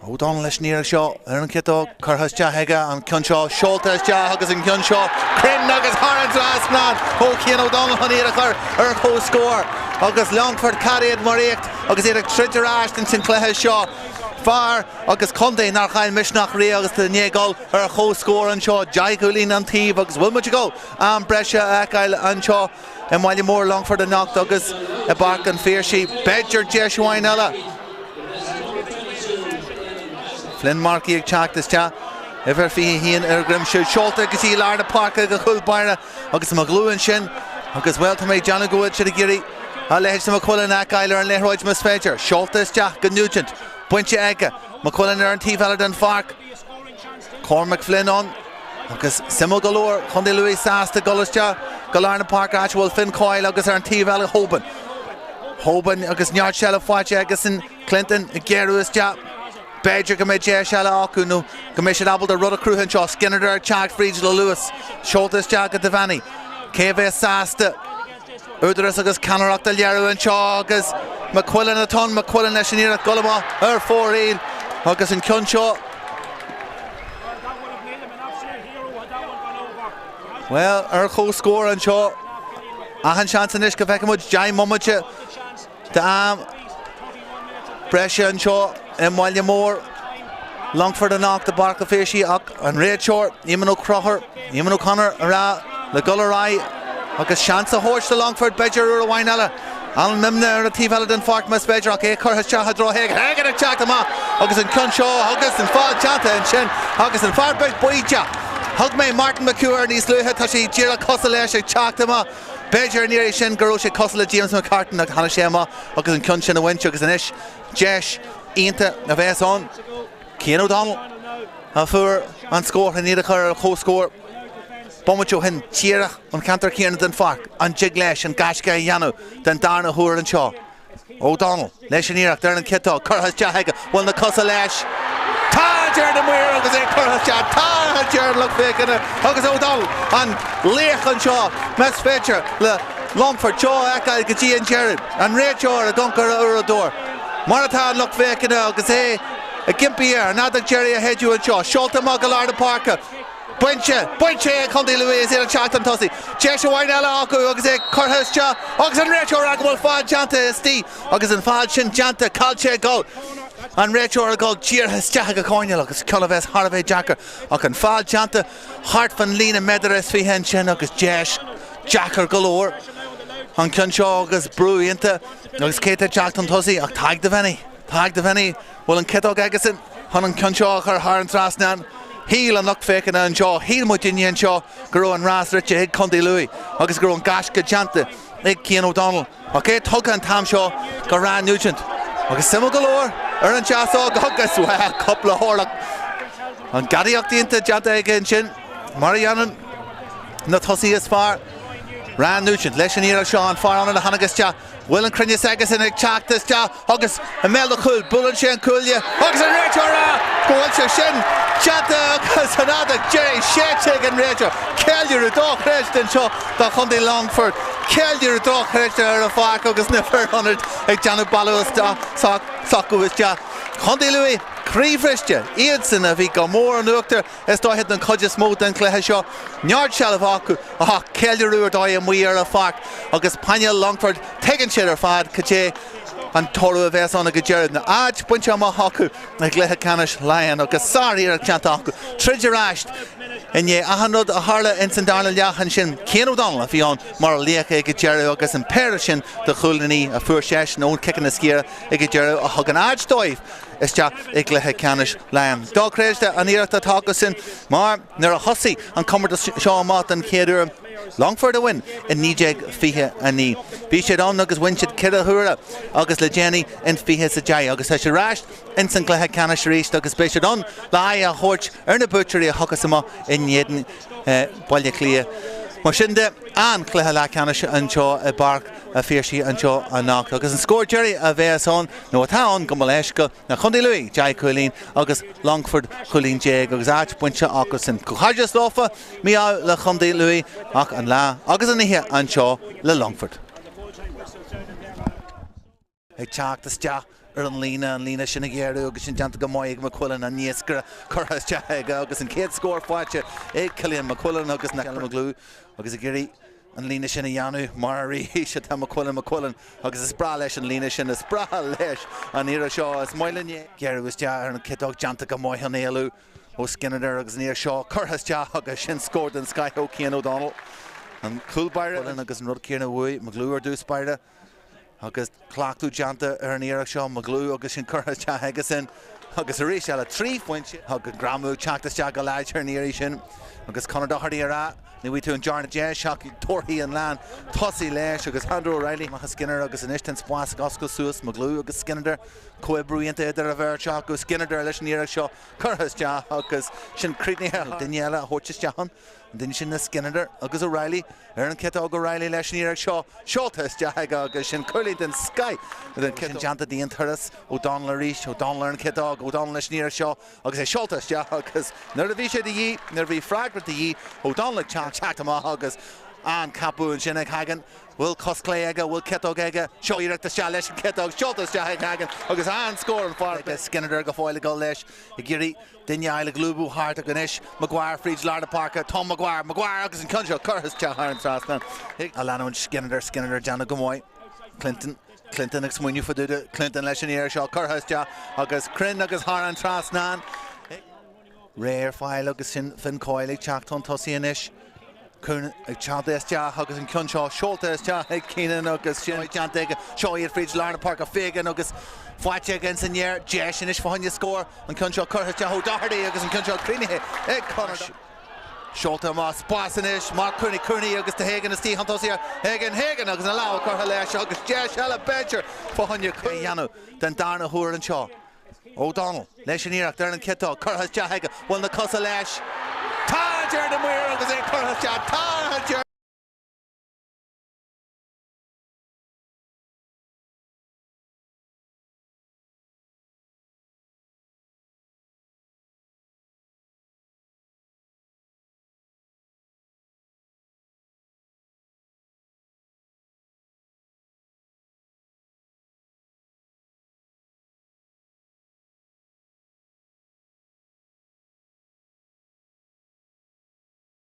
O'Donnell leis an iarracht seo ar an chiotóg curtha isteach aige, an ceann seo seolta isteach agus an ceann seo cruinn agus thar an trasnán ó Cian O'Donnell chun iad a chur ar comhscór agus Longford cad iad mar éacht agus iad ag troid ar ais ins an cluiche seo. Fear agus contae nár chaill misneach riamh agus i ndiaidh dul ar chomhscór anseo, 10 gcúilín an taobh agus bhfuil muid ag dul am breise a fheiceáil anseo. i mbaile mór Longfort anocht agus i bPáirc an Phiarsaigh. B'fhéidir deis amháin eile. Flynn Markey ag teacht isteach. Uimhir 21 ar a dhroim siúd. Seolta go dtí lár na páirce go chúl báire agus mo ghlúin sin agus bhuel tá mé ag déanamh go bhfuil siad ag iarraidh a leithéid de McQuillan a fheiceáil ar an liathróid más féidir. Seolta isteach go Nugent. Bainte aige. McQuillan ar an taobh eile den pháirc. Cormac Flynn ann agus suimiúil go leor, Contae Lú sásta dul isteach go lár na páirce áit a bhfuil Finn Coyle agus ar an taobh eile Hoban. Hoban agus neart seilbh faighte aigesan Clinton ag géarú isteach. B'fhéidir go mbeidh deis eile acu nó go mbeidh siad ábalta rud a chruthú anseo. Skinner ag teacht fríd le luas. Seolta isteach go Devaney. Cé a bheas sásta? Údarás agus ceannaireacht a léiriú anseo agus McQuillan atá ann, McQuillan leis an iarracht dul amach ar fóraoil agus an ceann seo, bhuel, ar comhscór anseo. Achan seans anois go bhfeicfidh muid 10 mbomaite d'am breise anseo i mbaile mór Longfort anocht i bPáirc an Phiarsaigh ach an réiteoir, Eamon Ó Conchúir, Eamon O'Connor a rá le dul ar aghaidh agus seans a thabhairt do Longfort b'fhéidir uair amháin eile. Alan Mimnagh ar an taobh eile den pháirc más féidir ach é curtha isteach i dtreo Hagan. Hagan ag teacht amach agus an ceann seo agus an feall déanta ansin agus an fear beag baoideach. Thug mé Martin McHugh air níos luaithe, tá sé díreach cosúil leis ag teacht amach. B'fhéidir an iarraidh sin go raibh sé cosúil le James McCartan ach tháinig sé amach agus an ceann sin a bhaint agus anois deis iontach a bheas ann. Cian O'Donnell a fuair an scór chun iad a chur ar comhscór bomaite ó shin díreach ón cheantar céanna den pháirc. An dtig leis an gaisce a dhéanamh den darna huair anseo? O'Donnell leis an iarracht ar an chiotóg curtha isteach aige. Bhfuil na cosa leis? Tá, a deir na maoir agus é curtha isteach. Tá, a deir an lucht féachana agus O'Donnell an laoch anseo más féidir le Longfort seo a fheiceáil go dtí an deireadh. An réiteoir ag amharc ar a uaireadóir mar atá an lucht féachana agus é ag impí air an fheadóg deiridh a shéideadh anseo. Seolta amach go lár na páirce. Bainte, bainte ag Contae Lú is iad ag teacht chun tosaigh. Deis amháin eile acu agus é curtha isteach agus an réiteoir ag rá go bhfuil feall déanta istigh agus an feall sin déanta, caillte ag dul. An réiteoir ag dul díreach isteach ag an choirnéal agus ceann a bheas thar a bheith deacair ach an feall déanta thart fan líne méadar is 20 ansin agus deis deacair go leor an ceann seo agus brú iontach agus cé atá ag teacht chun tosaigh ach Tadhg Devaney. Tadhg Devaney, bhfuil an chiotóg aigesan chun an ceann seo a chur thar an trasnán. Shíl an lucht féachana anseo, shíl muidinne anseo go raibh an rás rite ag Contae Lú agus go raibh an gaisce déanta ag Cian O'Donnell. Ach é tugtha an t-am seo go Ryan Nugent. Agus suimiúil go leor ar an deasóg agus, bhuel, cúpla horlach. An gadaíocht iontach déanta aige ansin, mar a dhéanann na tosaithe is fearr. Ryan Nugent leis an iarracht seo, an fear ionaid a tháinig isteach. Bhfuil an cruinneas aigesan ag teacht isteach agus i mbéal an chúil, buaileann sé an cuaille agus an réiteoir a rá go bhfuil sé sin déanta agus an fheadóg deiridh séidte ag an réiteoir. Ceiliúradh dochreidte anseo do chontae Longfoirt. Ceiliúradh dochreidte ar an pháirc agus na fir ionaid ag déanamh bealach s'acu isteach. Contae Lú croíbhriste, iadsan a bhí go mór in uachtar. Is dóiche don chuid is mó den chluiche seo, neart seilbhe acu ach ceiliúradh ar dóigh amuigh ar an pháirc agus painéal Longfoirt, tuigeann siad ar fad cad é an toradh a bheas ann ag an deireadh. Áit bainte amach acu i gcluiche ceannais Laighean agus sár-iarracht déanta acu troid ar ais i ndiaidh achan rud a tharla ins an darna leath ansin. Cian O'Donnell a bhí ann mar laoch ag an deireadh agus an péire sin de chúilíní a fuair seisean ón ciceanna scaire ag an deireadh a thug an áit dóibh. isteach i gcluiche ceannais Laighean. Dochreidte an iarracht atá acusan mar nuair a thosaigh an comórtas seo amach den chéad uair, Longfort a bhain i 1929. Bhí siad ann agus bhain siad ceithre huaire agus le déanaí in 2010 agus tá siad ar ais ins an gcluiche ceannais arís agus beidh siad ann le aghaidh a thabhairt ar na buaiteoirí a thiocfas amach in éadan Baile Átha Cliath. Mar sin de, an-chluiche leathcheannais anseo i bPáirc a' Phiarsaigh anseo anocht agus an scór deiridh a bheas ann, nó atá ann gabh mo leithscéal, ná Contae Lú 10 chúilín agus Longfort chúilín déag agus áit bainte acusan. Comhghairdeas leofa, mí-ádh le Contae Lú ach an lá agus an oíche anseo le Longfort. Ag teacht isteach ar an líne, an líne sin a ghéarú agus sin déanta go maith ag McQuillan, an iascaire curtha isteach aige agus an chéad scór faighte ag Cillian McQuillan agus na McGlew agus ag iarraidh an líne sin a dhéanamh mar arís atá McQuillan, McQuillan agus is breá leis an líne sin, is breá leis an iarracht seo, is maith linn é. Géarú isteach ar an ciotóg déanta go maith an éalú ó Skinner agus an iarracht seo curtha isteach agus sin scór den scoith ó Cian O'Donnell. An cúl báire agus an rud céanna uaidh McGlew ar dtús báire. Agus cleachtadh déanta ar an iarracht seo, McGlew agus sin curtha isteach aigesan agus arís eile 3 phointe. Thug an greamú ag teacht isteach go láidir an iarraidh sin agus Conor Doherty ag rá ní bhfaighidh tú an darna deis ach tabharfaidh an lán tosaigh leis agus Andrew O'Reilly amach Skinner agus anois tá an spás ag oscailt suas McGlew agus Skinner comhoibriú iontach idir an bheirt acu Skinner leis an iarracht seo curtha isteach agus sin críochnaithe duine eile a thabhairt isteach ann. An duine sin ná Skinner agus O'Reilly ar an ciotóg O'Reilly leis an iarracht seo seolta isteach aige agus sin cúilín den scoith den sin déanta dianturas O'Donnell arís O'Donnell ar an ciotóg O'Donnell leis an iarracht seo agus é seolta isteach agus nuair a bhí sé de dhíth nuair a bhí freagra de dhíth O'Donnell ag teacht amach agus an-ceapadh ansin ag Hagan bhfuil cos clé aige bhfuil ciotóg aige seo iarracht isteach leis an ciotóg seolta isteach ag Hagan agus an-scór an fear Skinner go fóill ag dul leis ag iarraidh Duine eile ag lúbadh thart ach anois Maguire fríd lár na páirce, Tom Maguire, Maguire agus an ceann seo curtha isteach thar an trasnán. Á leanúint Skinner, Skinner déanamh go maith. Clinton, Clinton ag smaoineamh fá dtaobh de, Clinton leis an iarracht seo curtha isteach agus cruinn agus thar an trasnán. Réidh ar fáil agus sin Finn Coyle ag teacht chun tosaigh anois. Coon ag teacht isteach agus an ceann seo seolta isteach ag Keenan agus sin déanta aige. Seo iad fríd lár na páirce Fagan agus faighte aige ins an aer. Deis anois fá choinne scór. An ceann seo curtha isteach ó Doherty agus an ceann seo críochnaithe ag Conor. Seolta amach spás anois Mark Cooney, Cooney agus do Hagan istigh chun tosaigh. Hagan, Hagan agus an lámh curtha leis agus deis eile b'fhéidir fá choinne a dhéanamh den darna huair anseo. O'Donnell leis an iarracht ar an ciotóg curtha isteach aige. Bhfuil na cosa leis? Tá, a deir na maoir agus é curtha isteach. Tá, a deir.